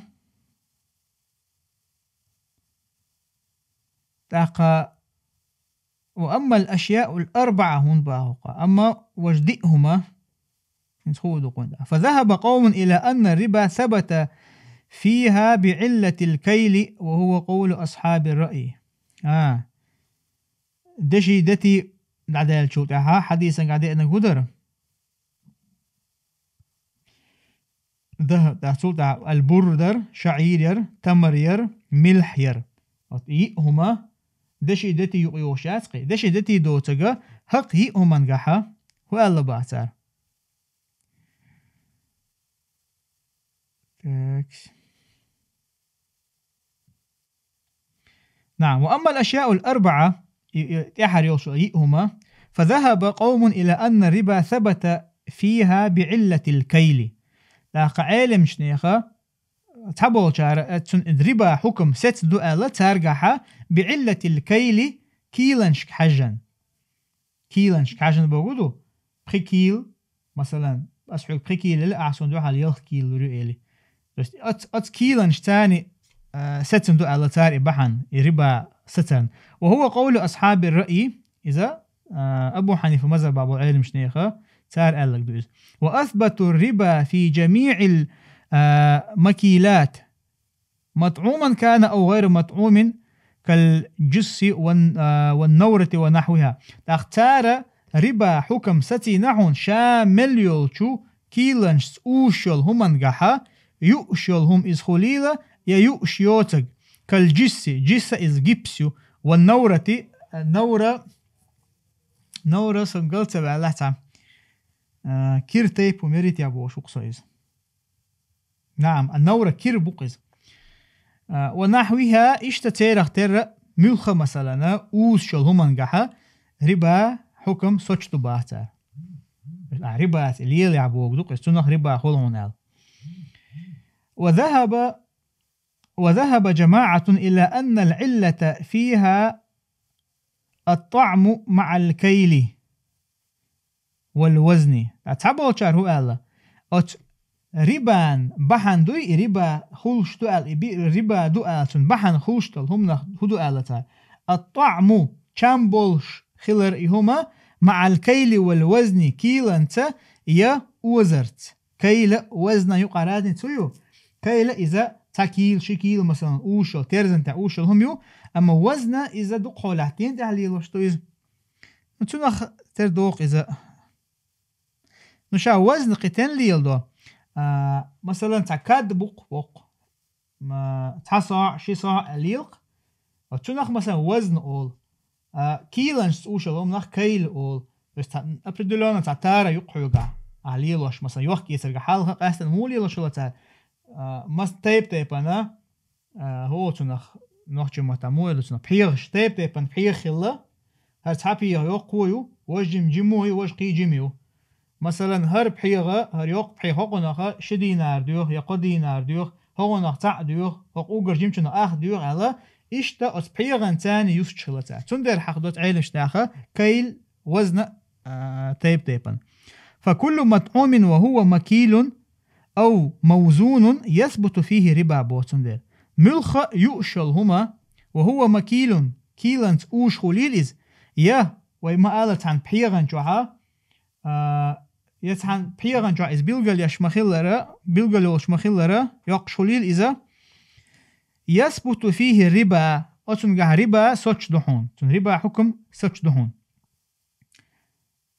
ТӀаккха, ва аммал ашъяул арбаъа хӀунда баху-кх. Амма важа диъ хӀума, хӀинца хӀун ду кхунда. Фа захаба къовмун ила анна риба сабата фиха би Ӏиллатил кайли, ва хӀува къовлу асхьаби раъи. А. Деши дети дӀадаьллачул тӀаьхьа хьадисанга деана гу дара. ДахӀ, тӀаккха цул тӀаьхьа аль-бурр дара, шаӀир яра, тамар яра, милхь яра. Вот йиъ хӀума деши дети юкъа йогӀуш яц кхин. Деши дети доцург хӀокху йиъ хӀумангахьа хӀун аьлла баха цара? Так. نعم، وأما الأشياء الأربعة, и, и, тӀехьара йолуш йиъ хӀума, فذهب قوم إلى أن الربا ثبت فيها بعلة الكيل. ТӀаккха Ӏеламчу неха, цхьаболчара, э, цун риба хьукам сецна ду аьлла, царгахьа بعلة الكيل, кийланашка хьаьжжина. Кийланашка хьаьжжина бохург ду, пхи кийла, масалан, ас хьоьга пхи кийла элира, ахь суна дуьхьал ялх кийла лур ю элира. То есть оц-, оцу кийланашца, а, сецна ду аьлла цара и бахьана, и риба сацарна. وهو قول أصحاب الرأي, иза, а, Абу Хьанифа мазхӀабехь болу Ӏеламчу неха, цара аьлларг ду иза. وأثبتوا الربا في جميع ال-, а, مكيلات مطعوما كان أو غير مطعوم كالجس والن-, а, والنورة ونحوها. ТӀаккха цара риба хьукам сацийна хьуна ша мел йолчу кийланашца узуш йолу хӀумангахьа, юуш йолу хӀума иза хуьлийла, я юуш йоцург. كالجس, джисса иза гипс ю, والنورة, а, навра, навра сан гал ца ваьллахь цхьа. А, кир тайпа меритя бохуш ву-кх со иза. نعم, а навра кир бу-кх иза. А, ونحوها, иштта церах терра, муьлхха, масалана, узуш йолу хӀумангахьа риба хьукам соцуш ду боху цара. А, риба лелахь бохург ду-кх иза, цунах риба хуьлу хьуна аьлла. وذهب، وذهب جماعة إلى أن العلة فيها الطعم مع الكيل والوزن. Ткъа цхьаболчара хӀун аьлла? Оцу рибан бахьана дуй, и риба хуьлуш ду аьлла, и би-, риба ду аьлла, цуьнан бахьана хуьлуш долу хӀуманах хӀун ду аьлла цара? الطعم, чам болуш хилар и хӀума, مع الكيل والوزن, кийланца я озарца. Кайла, вазна юкъа разница ю? Кайла иза цхьа кийла, ши кийла, масалан, узуш йолу, терзан тӀехь узуш йолу хӀума ю, амма вазна иза дукха хьолахь ден тӀехь лелош ду иза. Ну, цунах тера доккху иза. Ну, ша вазна кхин тен леладо? А, масалан, цхьа кад бу-кх боху. Ма, цхьа сохьа, ши сохьа аьлла лела-кх. Вот цунах, масалан, вазна олу. А, кийланашца узуш йолу хӀуманах кайла олу. То есть, цхьа, определённо цхьа тара ю-кх хьоьгахь. А, лелош, масалан, йохк-эцарга хьалха къаьстина муха лелош хилла цара? А, мас-, тайп-тайпана, а, хӀо цунах, нохчийн маттахь муха ю цунах, пхьегӀаш, тайп-тайпана пхьегӀа хилла. ХӀара цхьа пхьегӀа йоккхо ю, важа жима, жима ю, важа кхин жима ю. Масалан, хӀара пхьегӀа, хӀара йоккха пхьегӀа хӀокхунах ши динар доьху, я кхо динар доьху, хӀокхунах цхьаъ доьху, хӀокху уггар жимачунах ах доьху аьлла, иштта оцу пхьегӀанца юстуш хилла цара. Цундела хьахдо Ӏеламчу наха кайл, вазна, а, тайп-тайпана. فكل مطعوم وهو مكيل أو موزون يثبت فيه الربا, боху цундела. Муьлхха а юуш йолу хӀума, وهو مكيل, кийланца узуш хуьлийла иза, я, вай ма-аллара, цхьана пхьегӀан чохьа, а, я цхьана пхьегӀан чохь иза билгал еш ма-хиллара, билгал йолуш ма-хиллара, йоккхуш хуьлийла иза, يثبت فيه الربا, оцуьнгахь риба соцуш ду хьуна, цуьнан риба хьукам соцуш ду хьуна.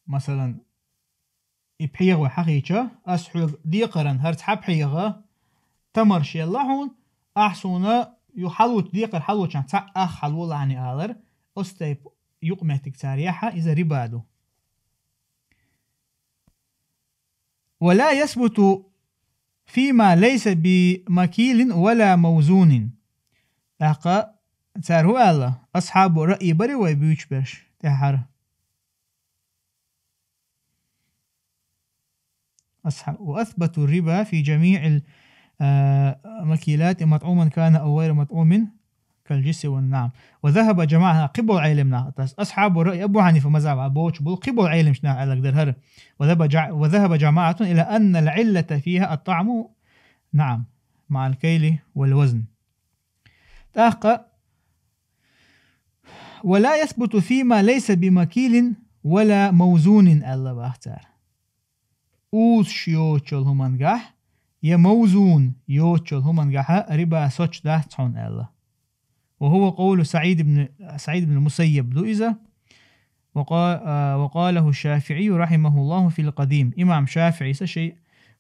Масалан, и пхьегӀа вай хьахийча, ас хьоьга декхаран хӀара цхьа пхьегӀа тамарш елла хьуна, ахь суна ю хьалуч-, декхар хьалучахь цхьаъ ах хьалолахьани алар, оцу тайпа юкъаметтиг цара яхьа, иза риба ду. ولا يثبت فيما ليس بمكيل ولا موزون. ТӀаккха цара хӀун аьлла? Асхьабу раъй бара вай буьйцуш берш тӀаьхьара. أصح-، وأثبتوا الربا في جميع ال-، а, مكيلات مطعوما كان أو غير مطعوم كالجس والنعم. وذهب جماعة, кхин болу Ӏеламнах, тас асхьабу раъй, Абу Хьанифа мазхӀаб а боцуш болу кхин болу Ӏеламчу наха аьлларг дара хӀара. وذهب جع-، وذهب جماعة إلى أن العلة فيها الطعم، نعم، مع الكيل والوزن. ТӀаккха, ولا يثبت فيما ليس بمكيل ولا موزون, аьлла боху цара. Узуш йоцучу хӀумангахь, я мавзун йоцучу хӀумангахьа риба соцуш дац хьуна аьлла. وهو قول سعيد بن، سعيد بن المسيب ду иза. وقا-، а, وقاله الشافعي رحمه الله في القديم. Имам ШафиӀис шен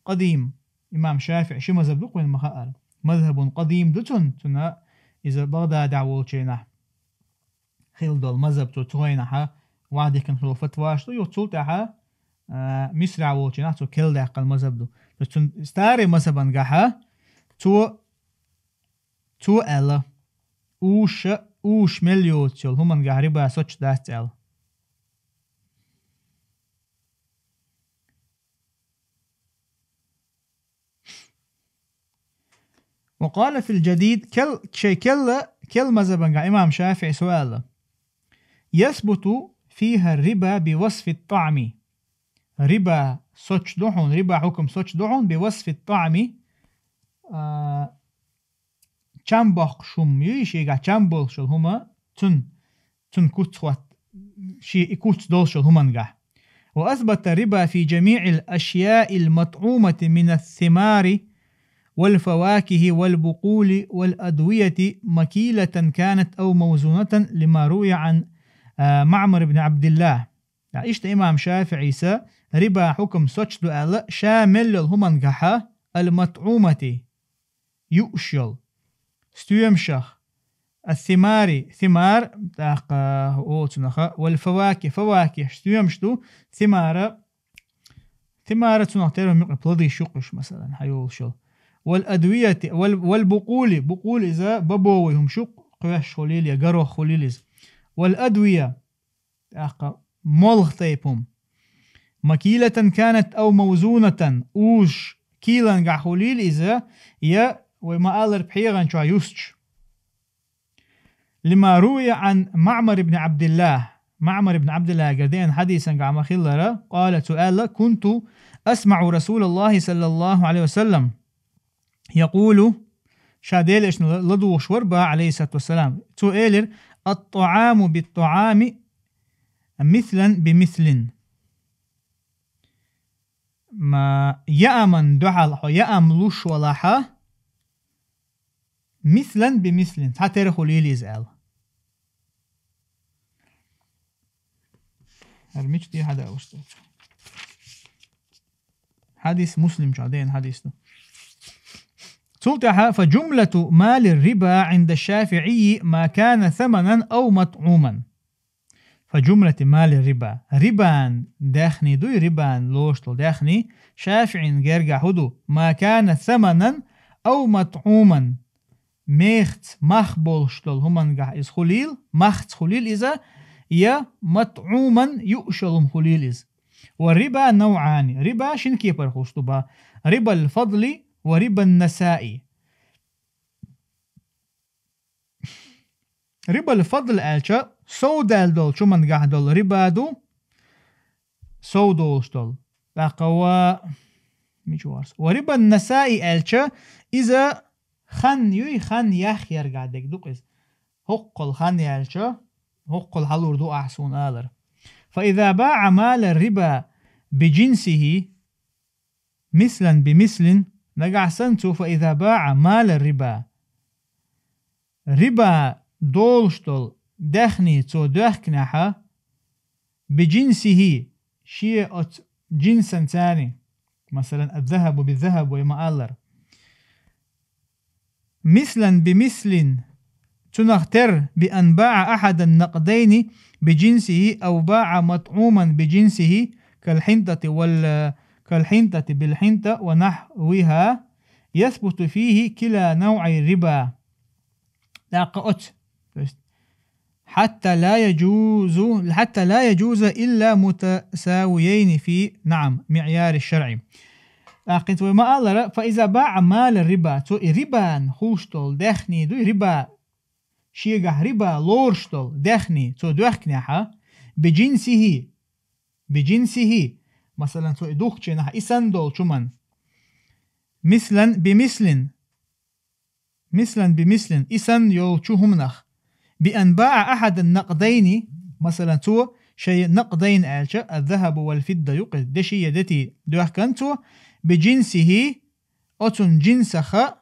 къадим, имам ШафиӀи ши мазхӀаб ду-кх вайна ма-хаъара. مذهب قديم ду цуьнан, цуьнан иза Багъдадехь волчу хенахь хилла долу мазхӀаб, цо цу хенахьа вахдихкина хилла фатваш ду, юха цул тӀаьхьа, а, Мисрахь волчу хенахь цо кел даьккхина мазхӀаб ду. То есть цуьнан старый мазхӀабангахьа, цо, цо аьлла, уша, уш мел йоцу йолу хӀумангахь риба соцуш дац аьлла. وقال في الجديد, кел, шайн келла, кел мазхабангахь имам ШафиӀис аьлла: يثبت فيها الربا بوصف الطعم. Риба соцуш ду хьуна, риба хьукам соцуш ду хьуна, بوصف الطعم, а, чам боккхуш хӀума юй, шегахь чам болуш йолу хӀума, цун, цун куц хӀотта, шен и куц долуш йолу хӀумангахь. وأثبت الربا في جميع الأشياء المطعومة من الثمار والفواكه والبقول والأدوية مكيلة كانت أو موزونة لما روي عن, а, معمر بن عبد الله. Иштта имам ШафиӀис риба хьукам соцуш ду аьлла, ша мел йолу хӀумангахьа, المطعومة, юуш йолу, стоьмашах, الثمار, ثمار, тӀаккха оцунаха, والفواكه, فواكه, стоьмаш ду, ثمار, ثمار цунах тера хӀума юкъа, плодыш юкъа уьш, масалан, хьан йолуш йолу. والأدوية, وال, والبقول, بقول иза бобовый хӀумаш юкъа, кхоьш хуьлийла я, горох хуьлийла иза. والأدوية, тӀаккха молха тайпа хӀума. مكيلة كانت أو موزونة, уьш кийлангахь хуьлийла иза, я вай ма-аллара пхьегӀан чохь юстуш. لما روي عن معمر بن عبد الله. МаӀмар ибн Ӏабдиллахьгара деана хьадисангахь ма-хиллара, قال, цо аьлла: كنت أسمع رسول الله صلى الله عليه وسلم يقول, ша Делан Элчанна ла-, ладугӀуш вара бах, عليه الصلاة والسلام. Цо элира: الطعام بالطعام مثلا بمثل. Ма яаман дуьхьал хьо яам луш валахьа, مثلا بمثل, цхьатера хуьлийла иза аьлла. ХӀара мича тӀе хьада вуьсту? Хьадис Муслим чохь деана хьадис ду. Цул тӀаьхьа: فجملة مال الربا عند الشافعي ما كان ثمنا أو مطعوما. فجملة مال الربا. Рибан даьхни дуй, рибан лоруш долу даьхни, ШафиӀин гергахь хӀун ду? ما كان ثمنا أو مطعوما. Мехца мах болуш долу хӀумангахь иза хуьлийла, махца хуьлийла иза, я مطعوما, юуш йолу хӀума хуьлийла иза. والربا نوعان. Риба шина кепара хуьлуш ду бах. ربا الفضل وربا النسيئة. ربا الفضل аьлча, сов даьлла долчу хӀумангахь долу риба ду, сов долуш долу. ТӀаккха ва, мича варса? وربا النسيئة аьлча, иза хан юй, хан яхъяргахь дерг ду-кх иза. ХӀоккхул хан яьлча, хӀоккхул хьалур ду ахь суна алар. فإذا باع مال الربا بجنسه مثلا بمثل, нагахь санна цо, فإذا باع مال الربا, риба долуш долу даьхни цо доьхкинехьа, بجنسه, шен оцу джинсан царни, масалан, الذهب بالذهب вай ма-аллара. مثلا بمثل, цунах тера, بأن باع أحد النقدين بجنسه أو باع مطعوما بجنسه كالحنطة وال-, كالحنطة بالحنطة ونحوها, يثبت فيه كلا نوعي الربا. ТӀаккха оцу, то есть, حتى لا يجوز, حتى لا يجوز إلا متساويين في, نعم, معيار الشرع. ТӀаккха хӀинца вай ма-аллара, فإذا باع مال الربا, цо и рибан хуьлуш долу даьхни дуй, риба, шегахь риба лоруш долу даьхни цо доьхкинехьа, بجنسه, بجنسه, масалан, цо и духкучу хенахь и санна долчу хӀуманна, مثلا بمثل, مثلا بمثل, и санна йолчу хӀуманах, بأن باع أحد النقدين, масалан, цо шайн نقدين аьлча, الذهب والفضة ю-кх, деши я дети доьхкан цо, بجنسه, оцун джинсаха,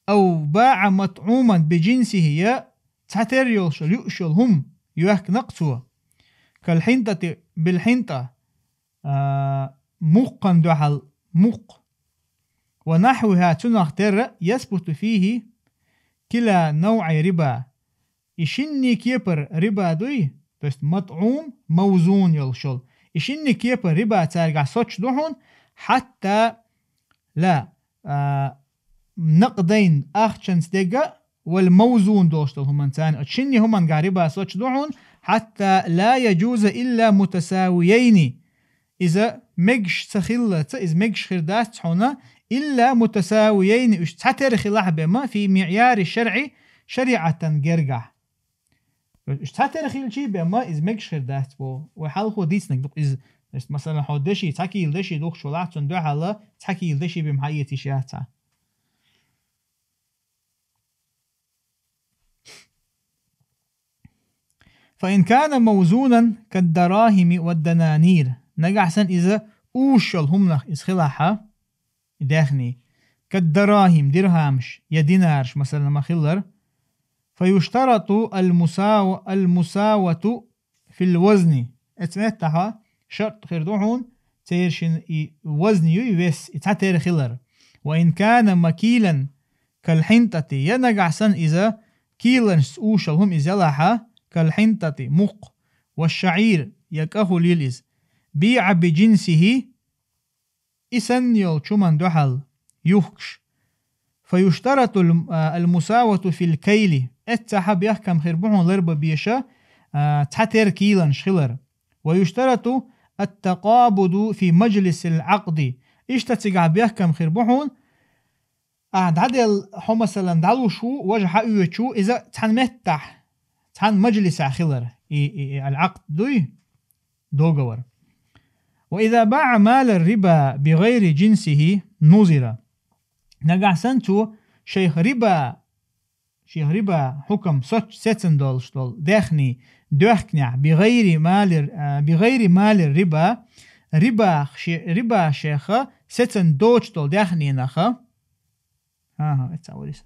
أو باع مطعوما بجنسه, я цхьатера йолуш йолу, юуш йолу хӀума йоьхкина-кх цо, كالحنطة بالحنطة, а, муккхана дуьхьал муккха. ونحوها, цунах терра, يثبت فيه كلا نوعي الربا. И шинний кепара риба дуй, то есть مطعوم, موزون йолуш йолу. И шинний кепара риба цаьргахь соцуш ду хьуна, حتى لا, а, نقدين ахчанца дега, والموزون долуш долу хӀуманца царна. Оцу шинне хӀуманга риба соцуш ду хьуна, حتى لا يجوز إلا متساويين. Иза мегаш ца хиллалца, иза мегаш хир дац хьуна, إلا متساويين, уьш цхьатера хилахь бен ма, في معيار الشرع, шариӀатан гергахь. Уьш цхьатера хилчий бен ма, иза мегаш хир дац боху. Вай хьалхо дийцинарг ду-кх иза. Масалан, хьо деши, цхьа кийла деши духкуш валахь, цунна дуьхьал цхьа кийла деши бен хьаэцийша яц хьа. فإن كان موزونا كالدراهم والدنانير. Нагахь санна иза уьш йолу хӀуманах иза хилахь, и даьхни, كالدراهم, дирхьамаш я динараш, масалан, ма-хиллара, فيشترط المساو-، المساواة في الوزن. Эцу меттахьа шарт хир ду хьуна, церан шина и вазни юй вес, и цхьатера хилар. وإن كان مكيلا كالحنطة, я нагахь санна иза кийланашца уьш йолу хӀума иза ялахь, كالحنطة, мукх, والشعير, я кӀа хуьлийла иза, بيع بجنسه, и санна йолчу хӀуманна дуьхьал юхкуш. فيشترط الم-، а, المساواة في الكيل. Эццахьа бехкам хир бу хьуна ларба беша, а, цхьатера кийланаш хилар. ويشترط التقابض في مجلس العقد. Иштта цигахь бехкам хир бу хьуна, ахьа дӀаделла хьо, масалан, дӀалуш ву, важа хьаоьцуш ву, иза цхьана меттахь, цхьана мажлисехь хилар, и, и, и العقد дуй, договор. وإذا باع مال الربا بغير جنسه نظر. Нагахь санна цо шайх риба, шайх риба хьукам соцуш сецна долуш долу даьхни доьхкинехь, بغير مال ال-، а, بغير مال الربا, риба ше-, риба шеха сецна доцуш долу даьхнинах, ХӀан-хӀа, эццахь вуьйр иза.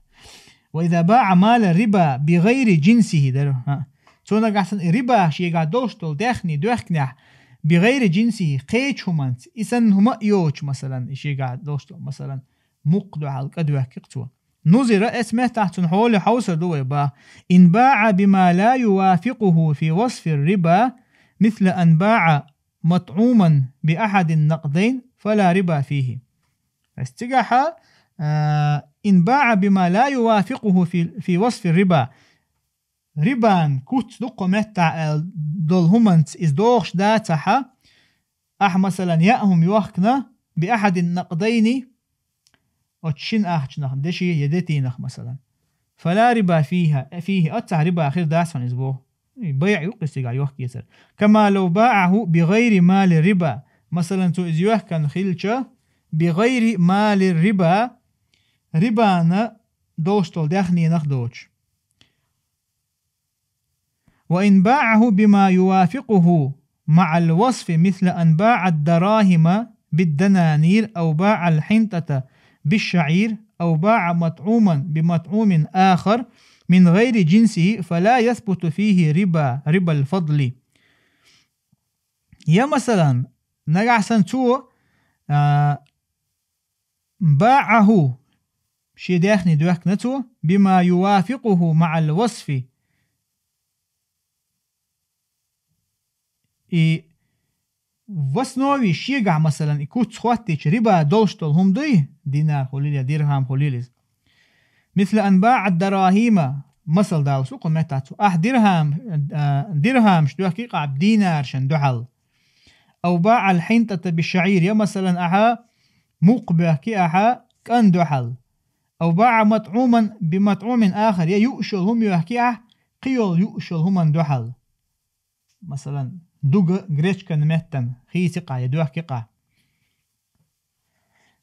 وإذا باع مال الربا بغير جنسه дара. ХӀан. Цо нагахь санна риба шегахь долуш долу даьхни доьхкинехь, بغير جنسه, кхечу хӀуманца, и санна хӀума а йоцуш, масалан, и шегахь долуш долу, масалан, мукх дуьхьал кӀа доьхки-кх цо. نظر, эцу меттахь цунна хьоле хьовсур ду вай боху. إن باع بما لا يوافقه في وصف الربا مثل أن باع مطعوما بأحد النقدين فلا ربا فيه. Ас цигахьа, а, إن باع بما لا يوافقه في، في وصف الربا. Рибан куц ду-кх кху меттахь аьлла долу хӀуманца иза дохуш дацахьа, ахьа, масалан, яа хӀума йохкана, بأحد النقدين, оцу шина ахчанах, деши я детийнах, масалан. فلا ربا فيها، فيه, оццахь риба хир дац хьуна иза боху. И байӀ ю-кх иза цигахь йохкаэцар. كما لو باعه بغير مال الربا. Масалан, цо иза йохкана хилча, بغير مال الربا, рибана долуш долу даьхнинах доцуш. وإن باعه بما يوافقه مع الوصف مثل أن باع الدراهم بالدنانير أو باع الحنطة بالشعير أو باع مطعوما بمطعوم آخر من غير جنسه فلا يثبت فيه ربا، ربا الفضل. Я, масалан, нагахь санна цо, а, باعه, шен даьхни доьхкина цо, بما يوافقه مع الوصف. И в основе шегахь, масалан, и куц хӀоттийча риба долуш долу хӀума дуй, динар хуьлийла я дирхьам хуьлийла иза. مثل أن باع الدراهم, масал даллалц ду кху меттахь цо. Ахьа дирхьам, а, дирхьамаш доьхки-кх ахьа динаршна дуьхьал. أو باع الحنطة بالشعير, я, масалан, ахьа мукх боьхки ахьа кӀан дуьхьал. أو باع مطعوما بمطعوم آخر, я юуш йолу хӀума йоьхки ахьа кхин йолу юуш йолу хӀуманна дуьхьал. Масалан, дуга гречкан меттана хийци-кх ахьа я доьхки-кх ахьа.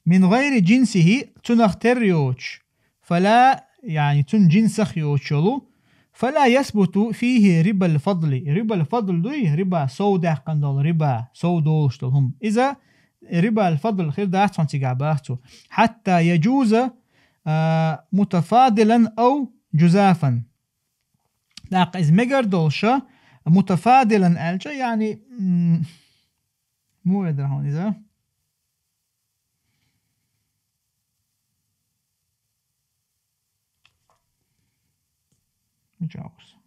من غير جنسه, цунах терра йоцуш, فلا, яъни цуьнан джинсах йоцуш йолу, فلا يثبت فيه ربا الفضل. Риба аль-фадл дуй, риба, сов даьккхина долу риба, сов долуш долу хӀума. Иза риба аль-фадл хир дац хьуна цигахь боху цо. حتى يجوز, а, متفاضلا أو جزافا. ТӀаккха иза мегар долуша, متفاضلا аьлча, яъни, м, муха ведар хьуна иза? Мича вахара?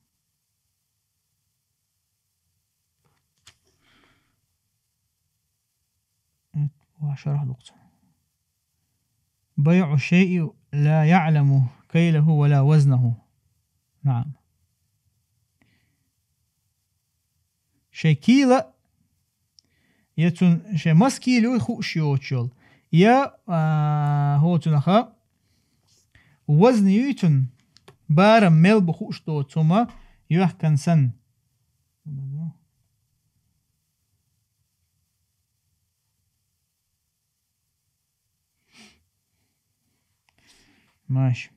Ва шарахь дукха. بيع الشيء لا يعلم كيله ولا وزنه. نعم. Шайн кийла, я цун шайн мас кийла ю хууш йоцуш йолу, я, а, хӀо цунаха вазн ю цун, барам мел бу хууш доцу хӀума йоьхкан санна. Маша.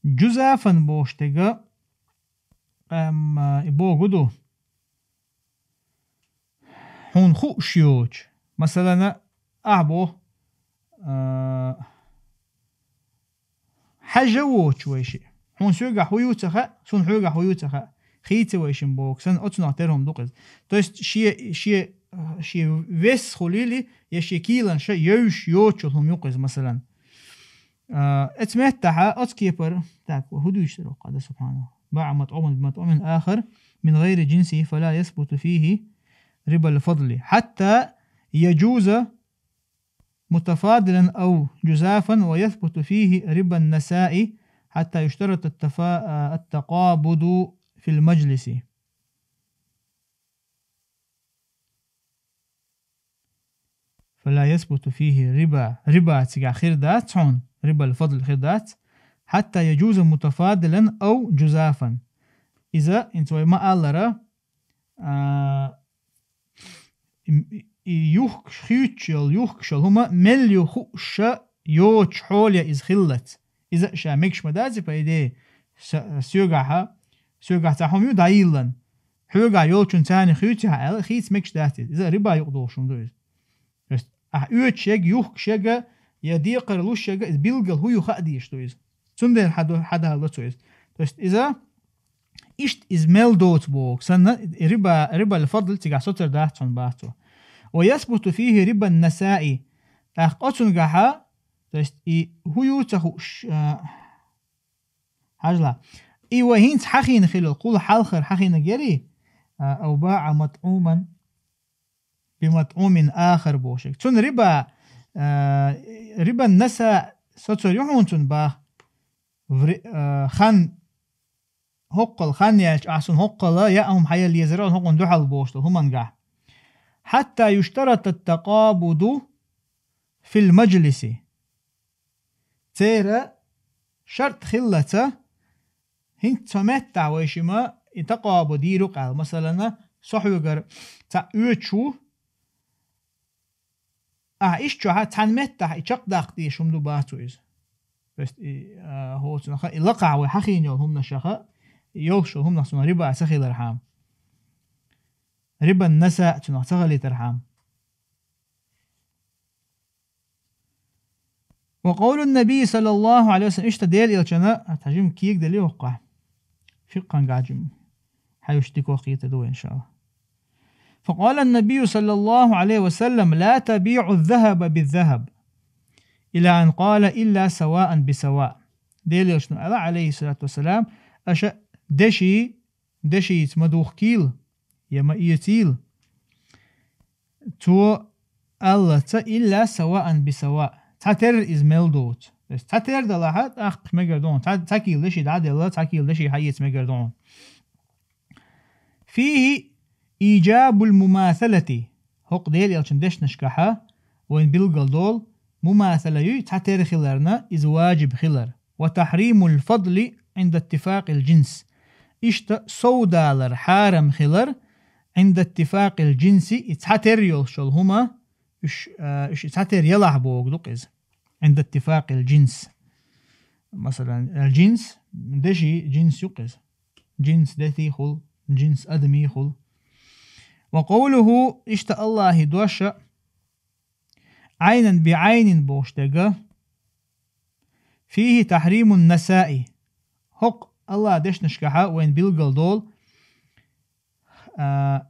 Джузафан бохуш дерг, амма и богу ду. Хьуна хууш йоцуш. Масалана, ахь боху, а, хьажа воцуш вай шиъ. Хьуна соьгахь хӀун ю ца хаьа, суна хьоьгахь хӀун ю ца хаьа. Хийца вай шин боху, сан оцунах тера хӀума ду-кх иза. То есть шен, шен, шен вес хуьлийла, я шен кийланаш йовзуш йоцуш йолу хӀума ю-кх иза, масалан. А, эцу меттахьа, оцу кепара, так, хӀун дуьйцуш дара оха, да, субхьаналлахӀ. باع مطعوما بمطعوم آخر من غير جنسه فلا يثبت فيه ربا الفضل حتى يجوز متفاضلا أو جزافا ويثبت فيه ربا النساء حتى يشترط التفا-، التقابض في المجلس. فلا يثبت فيه ربا، риба цигахь хир дац хьуна, ربا الفضل хир дац, حتى يجوز متفاضلا أو جزافا. Иза, хӀинца вай ма-аллара, а, и, и юхкуш, хуьйцуш йолу, юхкуш йолу хӀума мел ю хууш йоцуш хьоле иза хиллалц. Иза а ша мегаш ма дац, по идее, са-, соьгахьа, соьгахь цхьа хӀума ю дӀайиллан. Хьоьгахь йолчун царна хуьйцу хьан аьлла, хийца мегаш дац иза. Иза риба юкъа долуш хӀума ду иза. То есть, ахь оьцуш ерг, юхкуш ерг, я декхар луш ерг, иза билггал хӀун ю хаа дезаш ду иза. Цундела хьан ду-, хьан далло цо иза. То есть, иза, иштта иза мел доцу боху. Санна риба, ربا الفضل цигахь соцур дац хьуна боху цо. ويثبت فيه ربا النساء. ТӀаккха оцунгахьа, то есть, и хӀун ю ца хууш, а, хьажал. И вай хӀинца хьахийна хилла, кхул хьалхара хьахийнарг яра, а, أو باع مطعوما بمطعوم آخر бохуш ерг. Цунна риба, а, ربا النساء соцур ю хьуна цунна боху. Вре-, а, хан, хӀоккхул хан яьлча, ахь суна хӀоккхул яа хӀума хьаелла езара, хӀокхунна дуьхьал бохуш долу хӀумангахь. حتى يشترط التقابض في المجلس. Церан шарт хиллалц, хӀинца цхьа меттахь вай шимма и такъабуд йийр ю-кх аьлла. Масалана, со хьоьгара цхьаъ оьцуш ву, ахь иштта чохь цхьана меттахь и чекхдаккха дезаш хӀума ду боху цо иза. То есть, и, а, хӀоцунах и лакхахь вай хьахийна йолу хӀуманашха, йолуш йолу хӀуманах цунах риба ца хилархьама. ربا النساء цунах ца хилийтархьама. وقول النبي صلى الله عليه وسلم, иштта Делан Элчана, а, тхьажим кегаделла йохкхахь. Фикъхьан гӀаджим. Хьаюш дика вахийта ду, иншаллахӀ. فقال النبي صلى الله عليه وسلم: لا تبيعوا الذهب بالذهب. إلى أن قال: إلا سواء بسواء. Делан Элчана аьлла, عليه الصلاة والسلام, аша деши, дешица ма духкийла, я ма эцийла. Цо аьллаца: إلا سواء بسواء. Цхьатерра иза мел доцу. То есть цхьатерра далахь, тӀаккха мегар ду хьуна. Цхьа, цхьа кийла деши дӀаделла, цхьа кийла деши хьаэца мегар ду хьуна. فيه إيجاب المماثلة. ХӀокху Делан Элчан дешнашкахьа вайн билггал долу мумасала юй, цхьатерра хиларна, иза ваджиб хилар. وتحريم الفضل عند اتفاق الجنس. Иштта сов далар хьарам хилар, عند اتفاق الجنس, и цхьатерра йолуш йолу хӀума, уьш, а, уьш и цхьатерра ялахь богу ду-кх иза. عند اتفاق الجنس. Масалан, الجنس, деши джинс ю-кх иза. Джинс деши хуьлу, джинс адамий хуьлу. وقوله, иштта АллахӀан дош, عينا بعين бохуш дерг, فيه تحريم النساء. ХӀокху АллахӀан дешнашкахьа вайн билггал долу, а,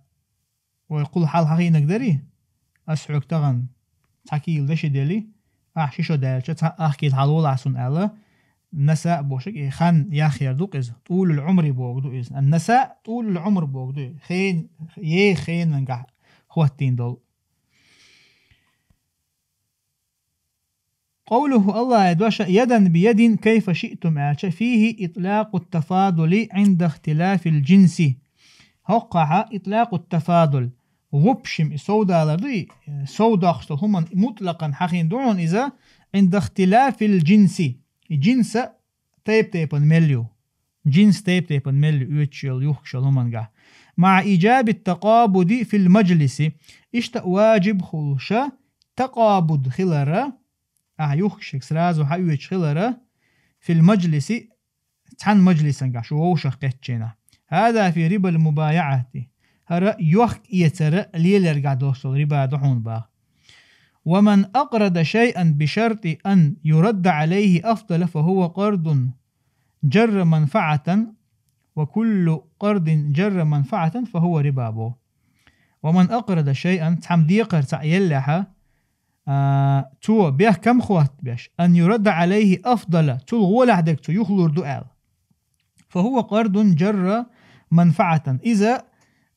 вай кхул хьал хьахийнарг дарий? Ас хьоьга тахана цхьа кийла деши дели, ахь ши шо даьлча, цхьа ах кийла хьалолахь суна аьлла, наса бохург, и хан яхъяр ду-кх иза, тӀулул Ӏумри бохург ду иза. Ан-наса тӀулул Ӏумр бохург ду, хен, е хенангахь хӀоттийна долу. Къовлуху Аллахьан дош: «Ядан биядин кайфа шиътум», аьлча, фихи итлакъу тафадули Ӏинда ихтилафил джинси. ХӀокхахьа итлакъу тафадул, в общем, и совдалар ду, и, э, совдоккхуш долу хӀуманна мутлакъан хьахийна ду хьуна иза, Ӏинда ихтилафил джинси. И джинса тайп-тайпана мел ю. Джинс тайп-тайпана мел ю, оьцуш йолу, юхкуш йолу хӀумангахь. МаӀа иджаби такъабуди фил маджлиси. Иштта важиб хуьлуша такъабуд хилара, ахьа юхкушиг сразу хьаоьцуш хилара, фил маджлиси, цхьана маджлисангахь, шу вовшах кхеттачийнахь. Хьада фи рибал мубаяӀати. ХӀара йохк-эцара леларгахь долуш долу риба ду хьуна баха. Ва ман акърада шайъан би шарти ан юрадда Ӏалайхи афдала, фа хӀува къардун джарра манфаӀатан, ва куллу къардин джарра манфаӀатан, фа хӀува риба боху. Ва ман акърада шайъан, цхьамма декхар цхьаъ еллехьа, а, цо бехкам хоттабеш, ан юрадда Ӏалайхи афдала, цул гӀолехь дерг цо юхалур ду аьлла. Фа хӀува къардун джарра манфаӀатан. Иза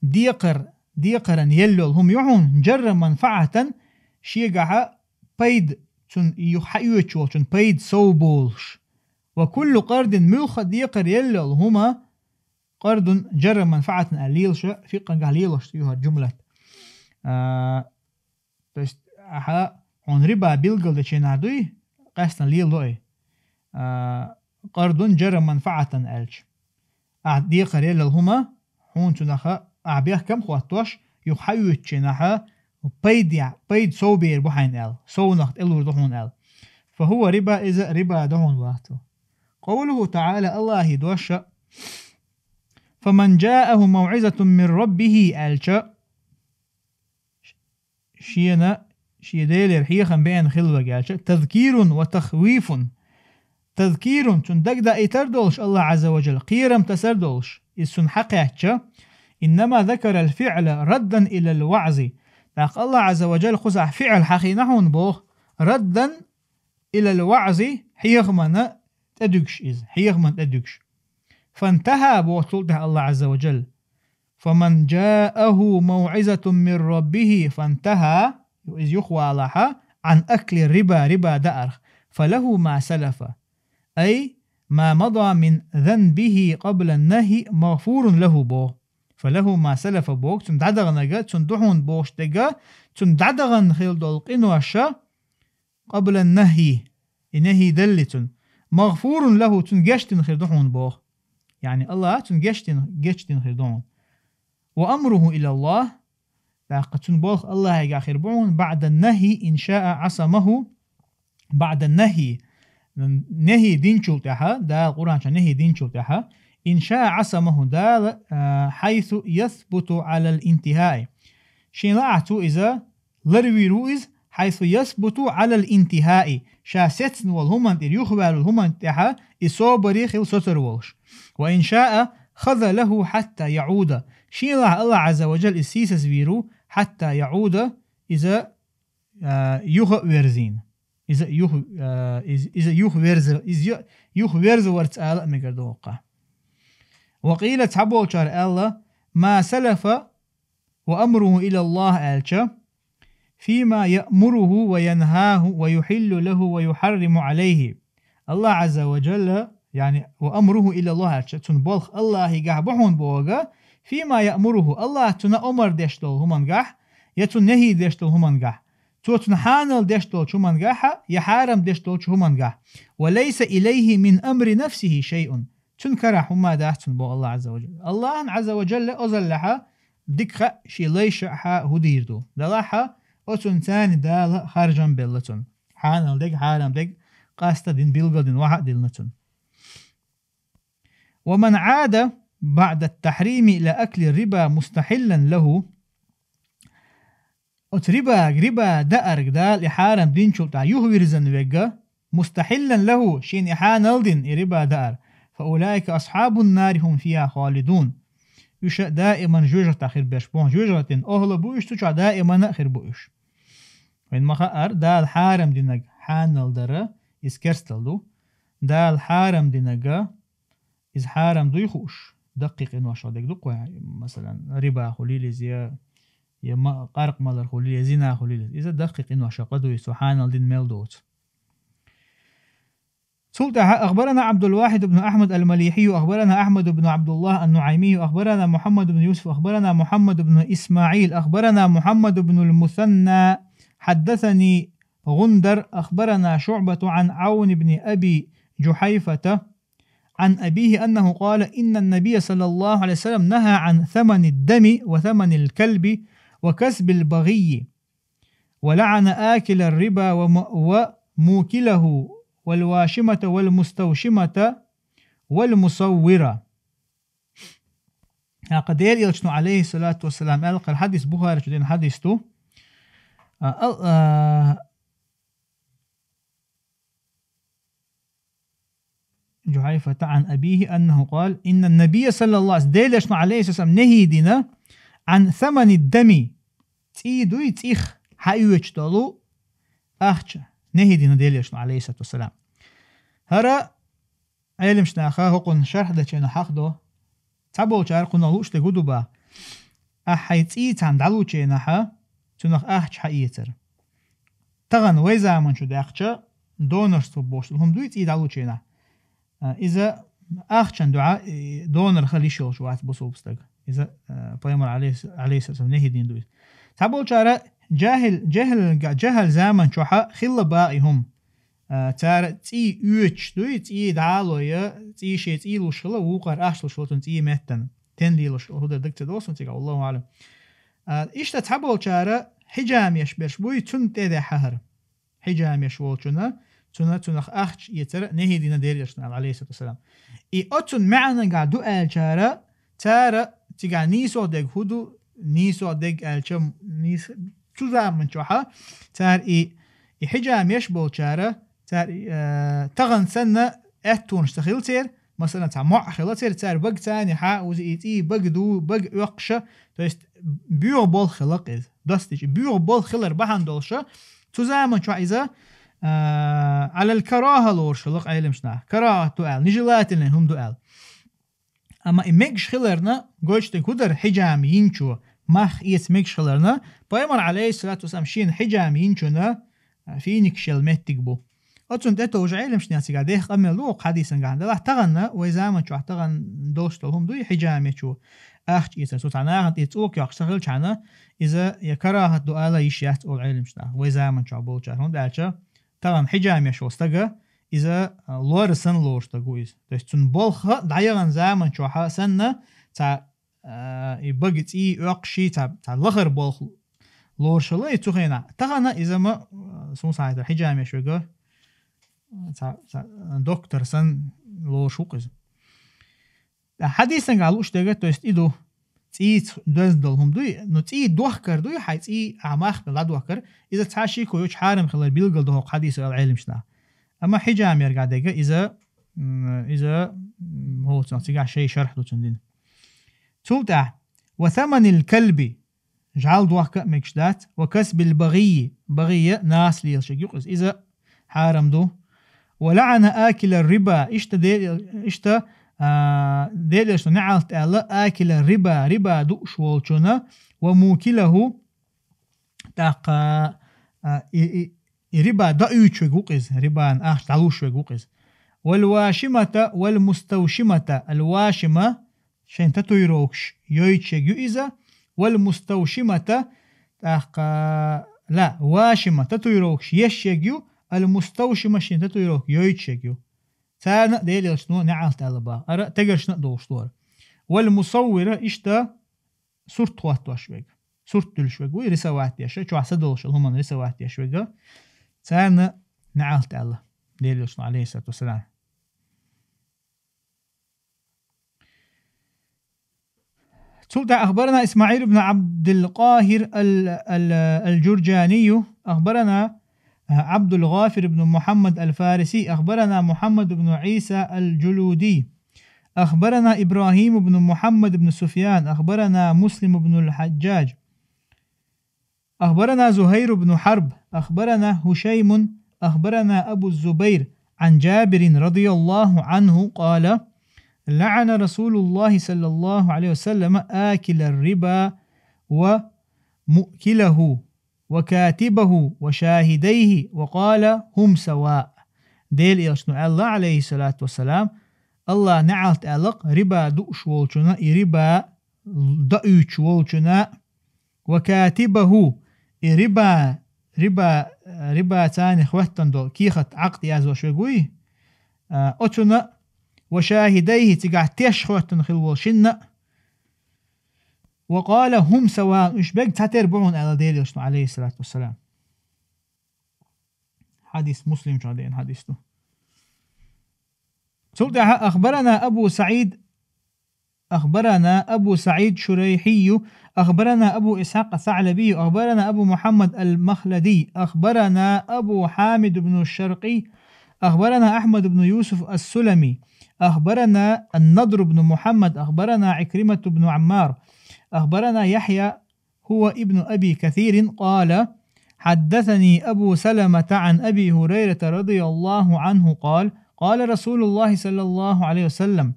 декхар, декхаран елла йолу хӀума ю хьуна, джарра манфаӀатан, шегахьа пайда, цунна юха хьаоьцуш волчун пайда сов болуш. Ва куллу къардин, муьлхха декхар елла йолу хӀума, къардун джарра манфаӀатан аьлла лелаша, фикъхьангахь лелош ю хӀара джумлат. А, То есть, ахьа хьуна риба билгалдечийнахь дуй, къаьстина леладо и. А, къардун джарра манфаӀатан аьлча. Ахьа декхар елла хӀума, хьуна цунаха ахьа бехкам хоттош, юха хьаоьцучийнахьа пайда, пайда сов бер бу хьайна аьлла, совнах тӀелур ду хьуна аьлла. Фа хӀува риба, иза риба ду хьуна вахту. Къовлуху таӀала, Аллахьан дош: «Фаман джааху мавӀизатун мин раббихи», аьлча, шена, шен Делера хьехам беана хилла вега аьлча, тазкирун ва тахвифун. Тазкирун, цунна дагдаийтар долуш Аллахь Ӏазза ва Джалла, кхерам тасар долуш, иза цунна хьакхаьчча, иннама закарал фиӀла раддан илал ваӀзи. ТӀаккха Аллахь Ӏазза ва Джалла кхузахь фиӀл хьахийна хьуна боху, раддан илал ваӀзи, хьехамана тӀедуьгуш иза, хьехамана тӀедуьгуш. Фантаха боху цул тӀаьхьа Аллахь Ӏазза ва Джалла. «Фаман джааху мавӀизатун мин раббихи фантаха», иза юхавалахьа, «Ӏан акли риба», риба даарх, «фалаху ма салафа», ай, «ма мада мин занбихи къабла нахи магъфурун лаху», бо. «Фалаху ма салафа», бо, цунна дӀадаханага, цунна духьун бохуш дега, цунна дӀадахана хила долу къиноша, къабла нахи, и нахи далли цунна. «Магъфурун лаху», цунна гечдина хир ду хьуна боху. Яъни Аллахь цунна гечдина, гечдина хир ду хьуна. «Ва амруху илаллахь», тӀаккха цунна болх Аллахьига хир бу хьуна, «баъда нахи, ин шаа Ӏасамаху», баъда нахи, нахи динчул тӀаьхьа, Дала Къуръан чу нахи динчул тӀаьхьа, «ин шаа Ӏасамаху», Дала, а, «хьайсу ясбуту Ӏалал интихаи». Шен лаахь цо иза ларвийр ву иза, «хьайсу ясбуту Ӏалал интихаи», ша сецна волу хӀуманна тӀера, юхаваьлла хӀуманна тӀехьа и собаре хила соцур волуш. «Ва ин шаа хазалаху хьатта яӀуда». Шен лаахь Аллахь Ӏазза ва Джалла иза сийсазвийр ву, «хьатта яӀуда», иза, а, юха а верзийна. Иза юха, а, из-, иза юха верза-, иза ю-, юха верзаварца ала а мегар ду хӀокхахь. Ва къийла, цхьаболчара аьлла: «Ма салафа ва амруху илаллахь», аьлча, «фима яъмуруху ва янхаху ва юхьиллу лаху ва юхьарриму Ӏалайхи». Аллахь Ӏазза ва Джалла, яъни, «ва амруху илаллахь», аьлча, цунна болх Аллахьигахь бу хьуна боху, «фима яъмуруху», Аллахь цунна омар деш долу хӀумангахь, я цунна нахи деш долу хӀумангахь, цо цунна хьанал деш долчу хӀумангахьа, я хьарам деш долчу хӀумангахь. «Ва лайса илайхи мин амри нафсихи шайъун». Цуьнан карахь хӀумма дац цунна, боху Аллахь Ӏазза ва Джалла. Аллахьан Ӏазза ва Джалла озаллехьа, дика хаьа шен лайша хьа хӀу дийр ду. Делахьа, оцунна царна Дала харжам белла цунна. Хьанал дег, хьарам дег, къаста дин билгал дин вахьа а дилна цунна. «Ва ман Ӏада баъда тахьрими ла акли риба мустахьиллан лаху». Оцу рибаг, риба даарг Дала и хьарам динчул тӀаьхьа юхавирзина вегга, мустахьиллан лаху, шена и хьанал дина и риба даар, фа улаика асхьабун нари хӀум фиха халидун. Уьш а даиман жоьжахатахь хир берш бу, жоьжахатин охӀла бу уьш, цу чохь даиман а хир бу уьш. Вайн ма хаара, Дала хьарам динаг хьанал дара, из керстал ду. Дала хьарам динага, из хьарам дуй хууш, даккхий къиношах дег ду кхуй, масалан, риба хулил из, я, я ма-, къаркъ малар хулил, я зина хулил из. Иза даккхий къиношах къа дуй, цо хьанал дин мел доцу. Цул тӀаьхьа: أخبرنا عبد الواحد بن أحمد المليحي، أخبرنا أحمد بن عبد الله النعيمي، أخبرنا محمد بن يوسف، أخبرنا محمد بن إسماعيل، أخبرنا محمد بن المثنى، حدثني غندر، أخبرنا شعبة عن عون بن أبي جحيفة عن أبيه أنه قال: إن النبي صلى الله عليه وسلم نهى عن ثمن الدم وثمن الكلب وكسب البغي، ولعن آكل الربا وم-، وموكله، والواشمة والمستوشمة والمصورة. ХӀакъ Делан Элчано, عليه الصلاة والسلام, аьлла хьадис, Бухаричу дина хьадис ду. А, ал-, а, جحيفة عن أبيه أنه قال: إن النبي صلى الله عليه وسلم, Делан Элчано, عليه السلام, нехӀи дина, عن ثمن الدم, цӀий дуй, цӀих хьаоьцуш долу ахча, нехӀи дина Делан Элчано, عليه الصلاة والسلام. ХӀара Ӏелимчу наха хӀокхунна шархь дечу хенахь хьахдо, цхьаболчара кхунах лууш дерг хӀун ду бах, ахь хьайн цӀий цхьаьна дӀалучу хенахь, цунах ахча хьаэцар. Тахана вай заман чу даьккхича, донорство бохуш хӀума дуй цӀий дӀалучу хенахь. А, иза ахчан дуьхьа, и, донор хила йиш йолуш вац бусулба стаг. Иза, а, пайхамар, عليه الصلاة والسلام, нехӀи дина ду иза. Цхьаболчара жахӀил-, жахӀил-, жахӀил заман чохь хилла бах и хӀума. А, цара цӀий оьцуш дуй, цӀий дӀало я, цӀий шен цӀий луш хила, вукхара ахча луш хила цунна цӀий меттана. Тен лелош хила, хӀун дар дага ца досу цигахь, والله أعلم. А, иштта цхьаболчара хьижамеш берш буй, цунна тӀе де хьахара. Хьижамеш волчунна, цунна, цунах ахча эцара нехӀи дина Делан Элчано, عليه الصلاة والسلام. И оцун маьӀнагахь ду аьллачара, цара цигахь нийсо дерг хӀун ду, нийсо дерг аьлча, нийс-, цу заман чохь цара и, и хьижамеш болчара, цара, э, тахана санна аьттонаш ца хила церан, масалан, цхьа моӀ хила церан, цара бага царна хьа, узи и цӀий бага ду, бага оьккхуша, то есть боьха болх хила-кх иза. Достичь, боьха болх хилар бахьана долуша, цу заман чохь иза, а, على الكراهة лоруш хила-кх Ӏелимчу наха. КарахӀат ду аьлла, нежелательный хӀума ду аьлла. Амма и мегаш хиларна, гойтуш дерг хӀун дара, хьижам йинчо мах эца мегаш хиларна, пайхамар, عليه الصلاة والسلام, шена хьижам йинчунна, а, финикаш йолу меттиг бу. Оцунна тӀетовжа Ӏелимчу нехан цигахь деха къамел ду хӀокху хьадисан гахь. Делахь тахана, вай заман чохь тахана долуш долу хӀума дуй хьижамечо ахча эцар. Цо цхьа нахана тӀе цӀока йоккхуш ца хилчхьана, иза я карахӀат ду ала йиш яц олу Ӏелимчу наха, вай заман чохь болчара. ХӀунда аьлча тахана хьижамеш волу стага, иза, а, лора санна лоруш стаг ву иза. То есть цунна болх дӀаяхана заман чохь санна, цхьа, а, и бага цӀий оьккхуш, цхьа, цхьа лахара болх лоруш хила и цу хенахь. Тахана иза ма, а, суна сан хетарехь хьижамеш верг, цхьа, цхьа доктор санна лоруш ву-кх иза. Ткъа хьадисан гахь лууш дерг, то есть и ду, цӀийца доьзна долу хӀума дуй, ну, цӀий дохкар дуй, хьайн цӀий ахь мах мел дӀадохкар, иза цхьа шеко йоцуш хьарам хилар билгал ду хӀокху хьадисо аьлла Ӏелимчу наха. Амма хьижамерга дерг иза, м, иза, м, хӀоцунах цигахь шайн шархь ду цунна дина. Цул тӀаьхьа: «Ва саманил калби», жӀаьла дохка а мегаш дац, «ва касбил багӀийи», багӀийя наса лелаш верг ю-кх иза, иза хьарам ду. «Ва лаӀана акилар риба», иштта де-, иштта, а, Делан Элчано неӀалт аьлла, «акилар риба», риба дууш волчунна, «ва мукилаху», тӀаккха, а, и, и, и риба доуьйтуш верг ву-кх иза, рибан ахча дӀалуш верг ву-кх иза. «Вал вашимата, вал муставшимата», ал вашима, шайн татуировкаш йойтуш ерг ю иза, «вал муставшимата», тӀаккха, ла, вашима, татуировкаш еш ерг ю, «ал муставшима», шайн татуировка йойтуш ерг ю. Царна а Делан Элчано неӀалт аьлла бах, ара тегаршна а долуш дора. «Вал мусаввира», иштта сурт хӀоттош верг. Сурт дуьлуш верг вуй, рисовать деш, чохь са долуш йолу хӀуманна рисовать деш верг. Царна неӀалт аьлла Делан Элчано, алейхиссалату вассалам. Цул тӀаьхьа: «Ахбарана Исмаил ибн Абдул Къахир ал-, ал-, ал-Джурджанию, ахбарана, а, Абдул Гъафир ибн Мухаммад ал-Фариси, ахбарана Мухаммад ибн Иса ал-Джулуди, ахбарана Ибрахим ибн Мухаммад ибн Суфьян, ахбарана Муслим ибн ал-Хаджадж». أخبرنا زهير بن حرب، أخبرنا هشيم أخبرنا أبو الزبير عن جابر رضي الله عنه قال: لعن رسول الله صلى الله عليه وسلم آكل الربا ومؤكله وكاتبه وشاهديه وقال: هم سواء. Делан Элчано аьлла, عليه الصلاة والسلام, АллахӀа наӀалт аьлла-кх риба дуаш волчунна, и риба доуьйтуш волчунна, وكاتبه, и риба, риба, риба царна хӀоттана долу кехат, Ӏакъд яздеш верг вуй, а, оцунна, وشاهديه, цигахь теш хӀоттана хилла волу шинна, وقال: هم سواء, уьш берриг цхьатера бу хьуна аьлла Делан Элчано, عليه الصلاة والسلام. Хьадис Муслима чохь деана хьадис ду. Цул тӀаьхьа أخبرنا أبو سعيد أخبرنا أبو سعيد شريحي أخبرنا أبو إسحاق الثعلبي أخبرنا أبو محمد المخلدي أخبرنا أبو حامد بن الشرقي أخبرنا أحمد بن يوسف السلمي أخبرنا النضر بن محمد أخبرنا عكرمة بن عمار أخبرنا يحيى هو ابن أبي كثير قال: حدثني أبو سلمة عن أبي هريرة رضي الله عنه قال: قال رسول الله صلى الله عليه وسلم: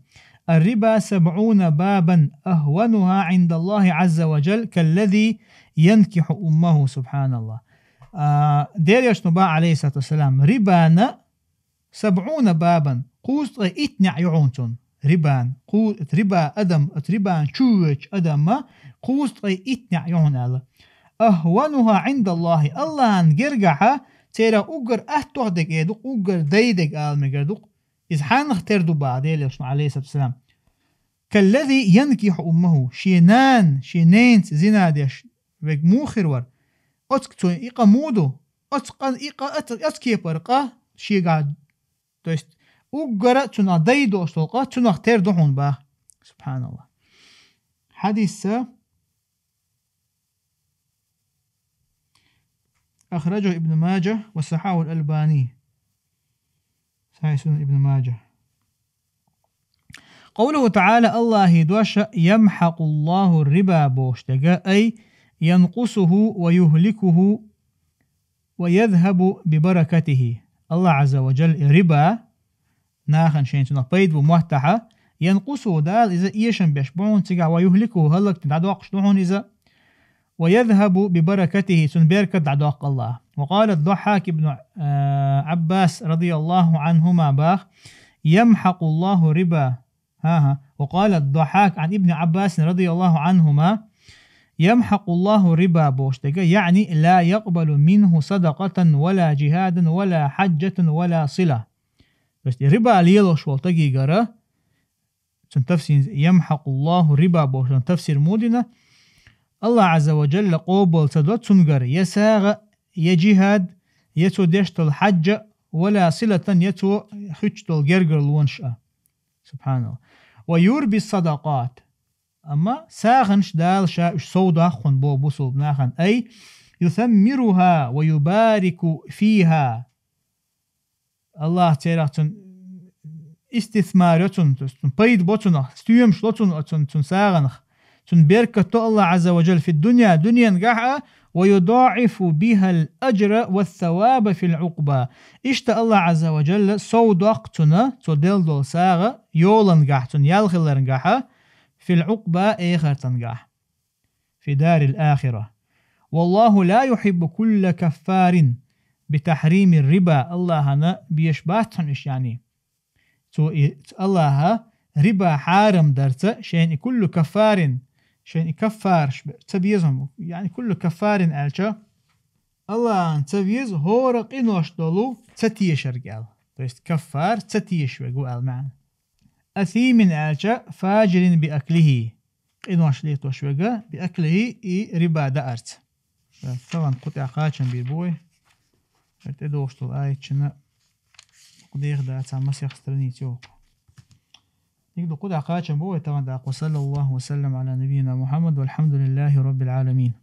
الربا سبعون بابا أهونها عند الله عز وجل كالذي ينكح أمه. سبحان الله. А, Делан Элчано боху, عليه الصلاة والسلام, рибана سبعون بابا, кхузткъе итт неӀ ю хьуна цунна, рибан, кху-, риба адам, оцу рибан чу воьдучу адамна кхузткъе итт неӀ ю хьуна аьлла. أهونها عند الله, АллахӀан гергахьа церан уггар аттох дерг эр ду-кх, уггар дай дерг ала мегар ду-кх. Иза хьаннах тера ду боху Делан Элчано, عليه الصلاة والسلام. كالذي ينكح أمه, шен нана, шен ненаца зина деш верг муха хир вара? Оцу цо и къа муха ду? Оцу къа, и къа, оцу, оцу кепара къа шегахь То есть уггара цунах дай долуш долу къа, цунах тера ду хьуна боху. СубхьаналлахӀ. Хьадис, أخرجه ابن ماجه وصححه الألباني. Сахьихь Сунан Ибн Маджа. قوله تعالى, АллахӀан дош, يمحق الله الربا бохуш дерг, أي ينقصه ويهلكه ويذهب ببركته. АллахӀ Ӏазза ва Джалла и риба, нахана шайна цунах пайда бу моттахь, ينقصه, Дала иза эшам беш бу хьуна цигахь, ويهلكه, хӀаллакдина дӀадоккхуш ду хьуна иза, ويذهب ببركته, цуьнан беркат дӀадоккху АллахӀа. وقال الضحاك بن, а, عباس رضي الله عنهما боху: يمحق الله الربا. ХӀан-хӀа. وقال الضحاك عن ابن عباس رضي الله عنهما: يمحق الله الربا бохуш дерг, يعني لا يقبل منه صدقة ولا جهادا ولا حجة ولا صلة. То есть риба лелош волу стагегара, цуьнан тафсир, يمحق الله الربا бохучун тафсир муха дина, АллахӀ Ӏазза ва Джалла къобал ца до цуьнгара я сагӀа, я джихӀад, я цо деш долу хьаджа, ولا صلة, я цо хуьттуш долу гергарлонаш а. СубхьаналлахӀ. ويربي الصدقات. Амма сагӀанаш Дала ша уьш сов доккху хьуна боху бусулба нахана, أي يثمرها ويبارك فيها. АллахӀ церах цуьнан истисмар йо цунна, то есть цунна пайда бо цунах, стоьмаш ло цунна, цунна, цунна сагӀанах, цунна беркат до АллахӀ Ӏазза ва Джалла في الدنيا, дуьненан гахь а, ويضاعف بها الأجر والثواب في العقبى. Иштта АллахӀ Ӏазза ва Джалла сов доккху цунна, цо делла долу сагӀа, йолан гахь, цунна ял хиларан гахь а, في العقبى, эхартан гахь. في دار الآخرة. والله لا يحب كل كفار بتحريم الربا. АллахӀана безаш бац хьуна уьш, яъни. Цо и, АллахӀа риба хьарам дарца, шайна и كل كفار, шайна и каффараш бе-, ца безам, яъни كل كفار аьлча, АллахӀана ца веза хӀора къинош долу ца тешарг аьлла. То есть каффар ца тешаш верг ву аьлла маьӀна. أثيم аьлча, فاجر بأكله. Къинош летош верг, بأكله, и риба даарца. Тахана кху тӀехь кхачам бийр бу вай. ХӀара тӀедогӀуш долу аятчина кху деха дацахь масех страница йоху. Дика ду, кху тӀехь кхачам бу вай тахана даккха. وصلى الله وسلم على نبينا محمد والحمد لله رب العالمين.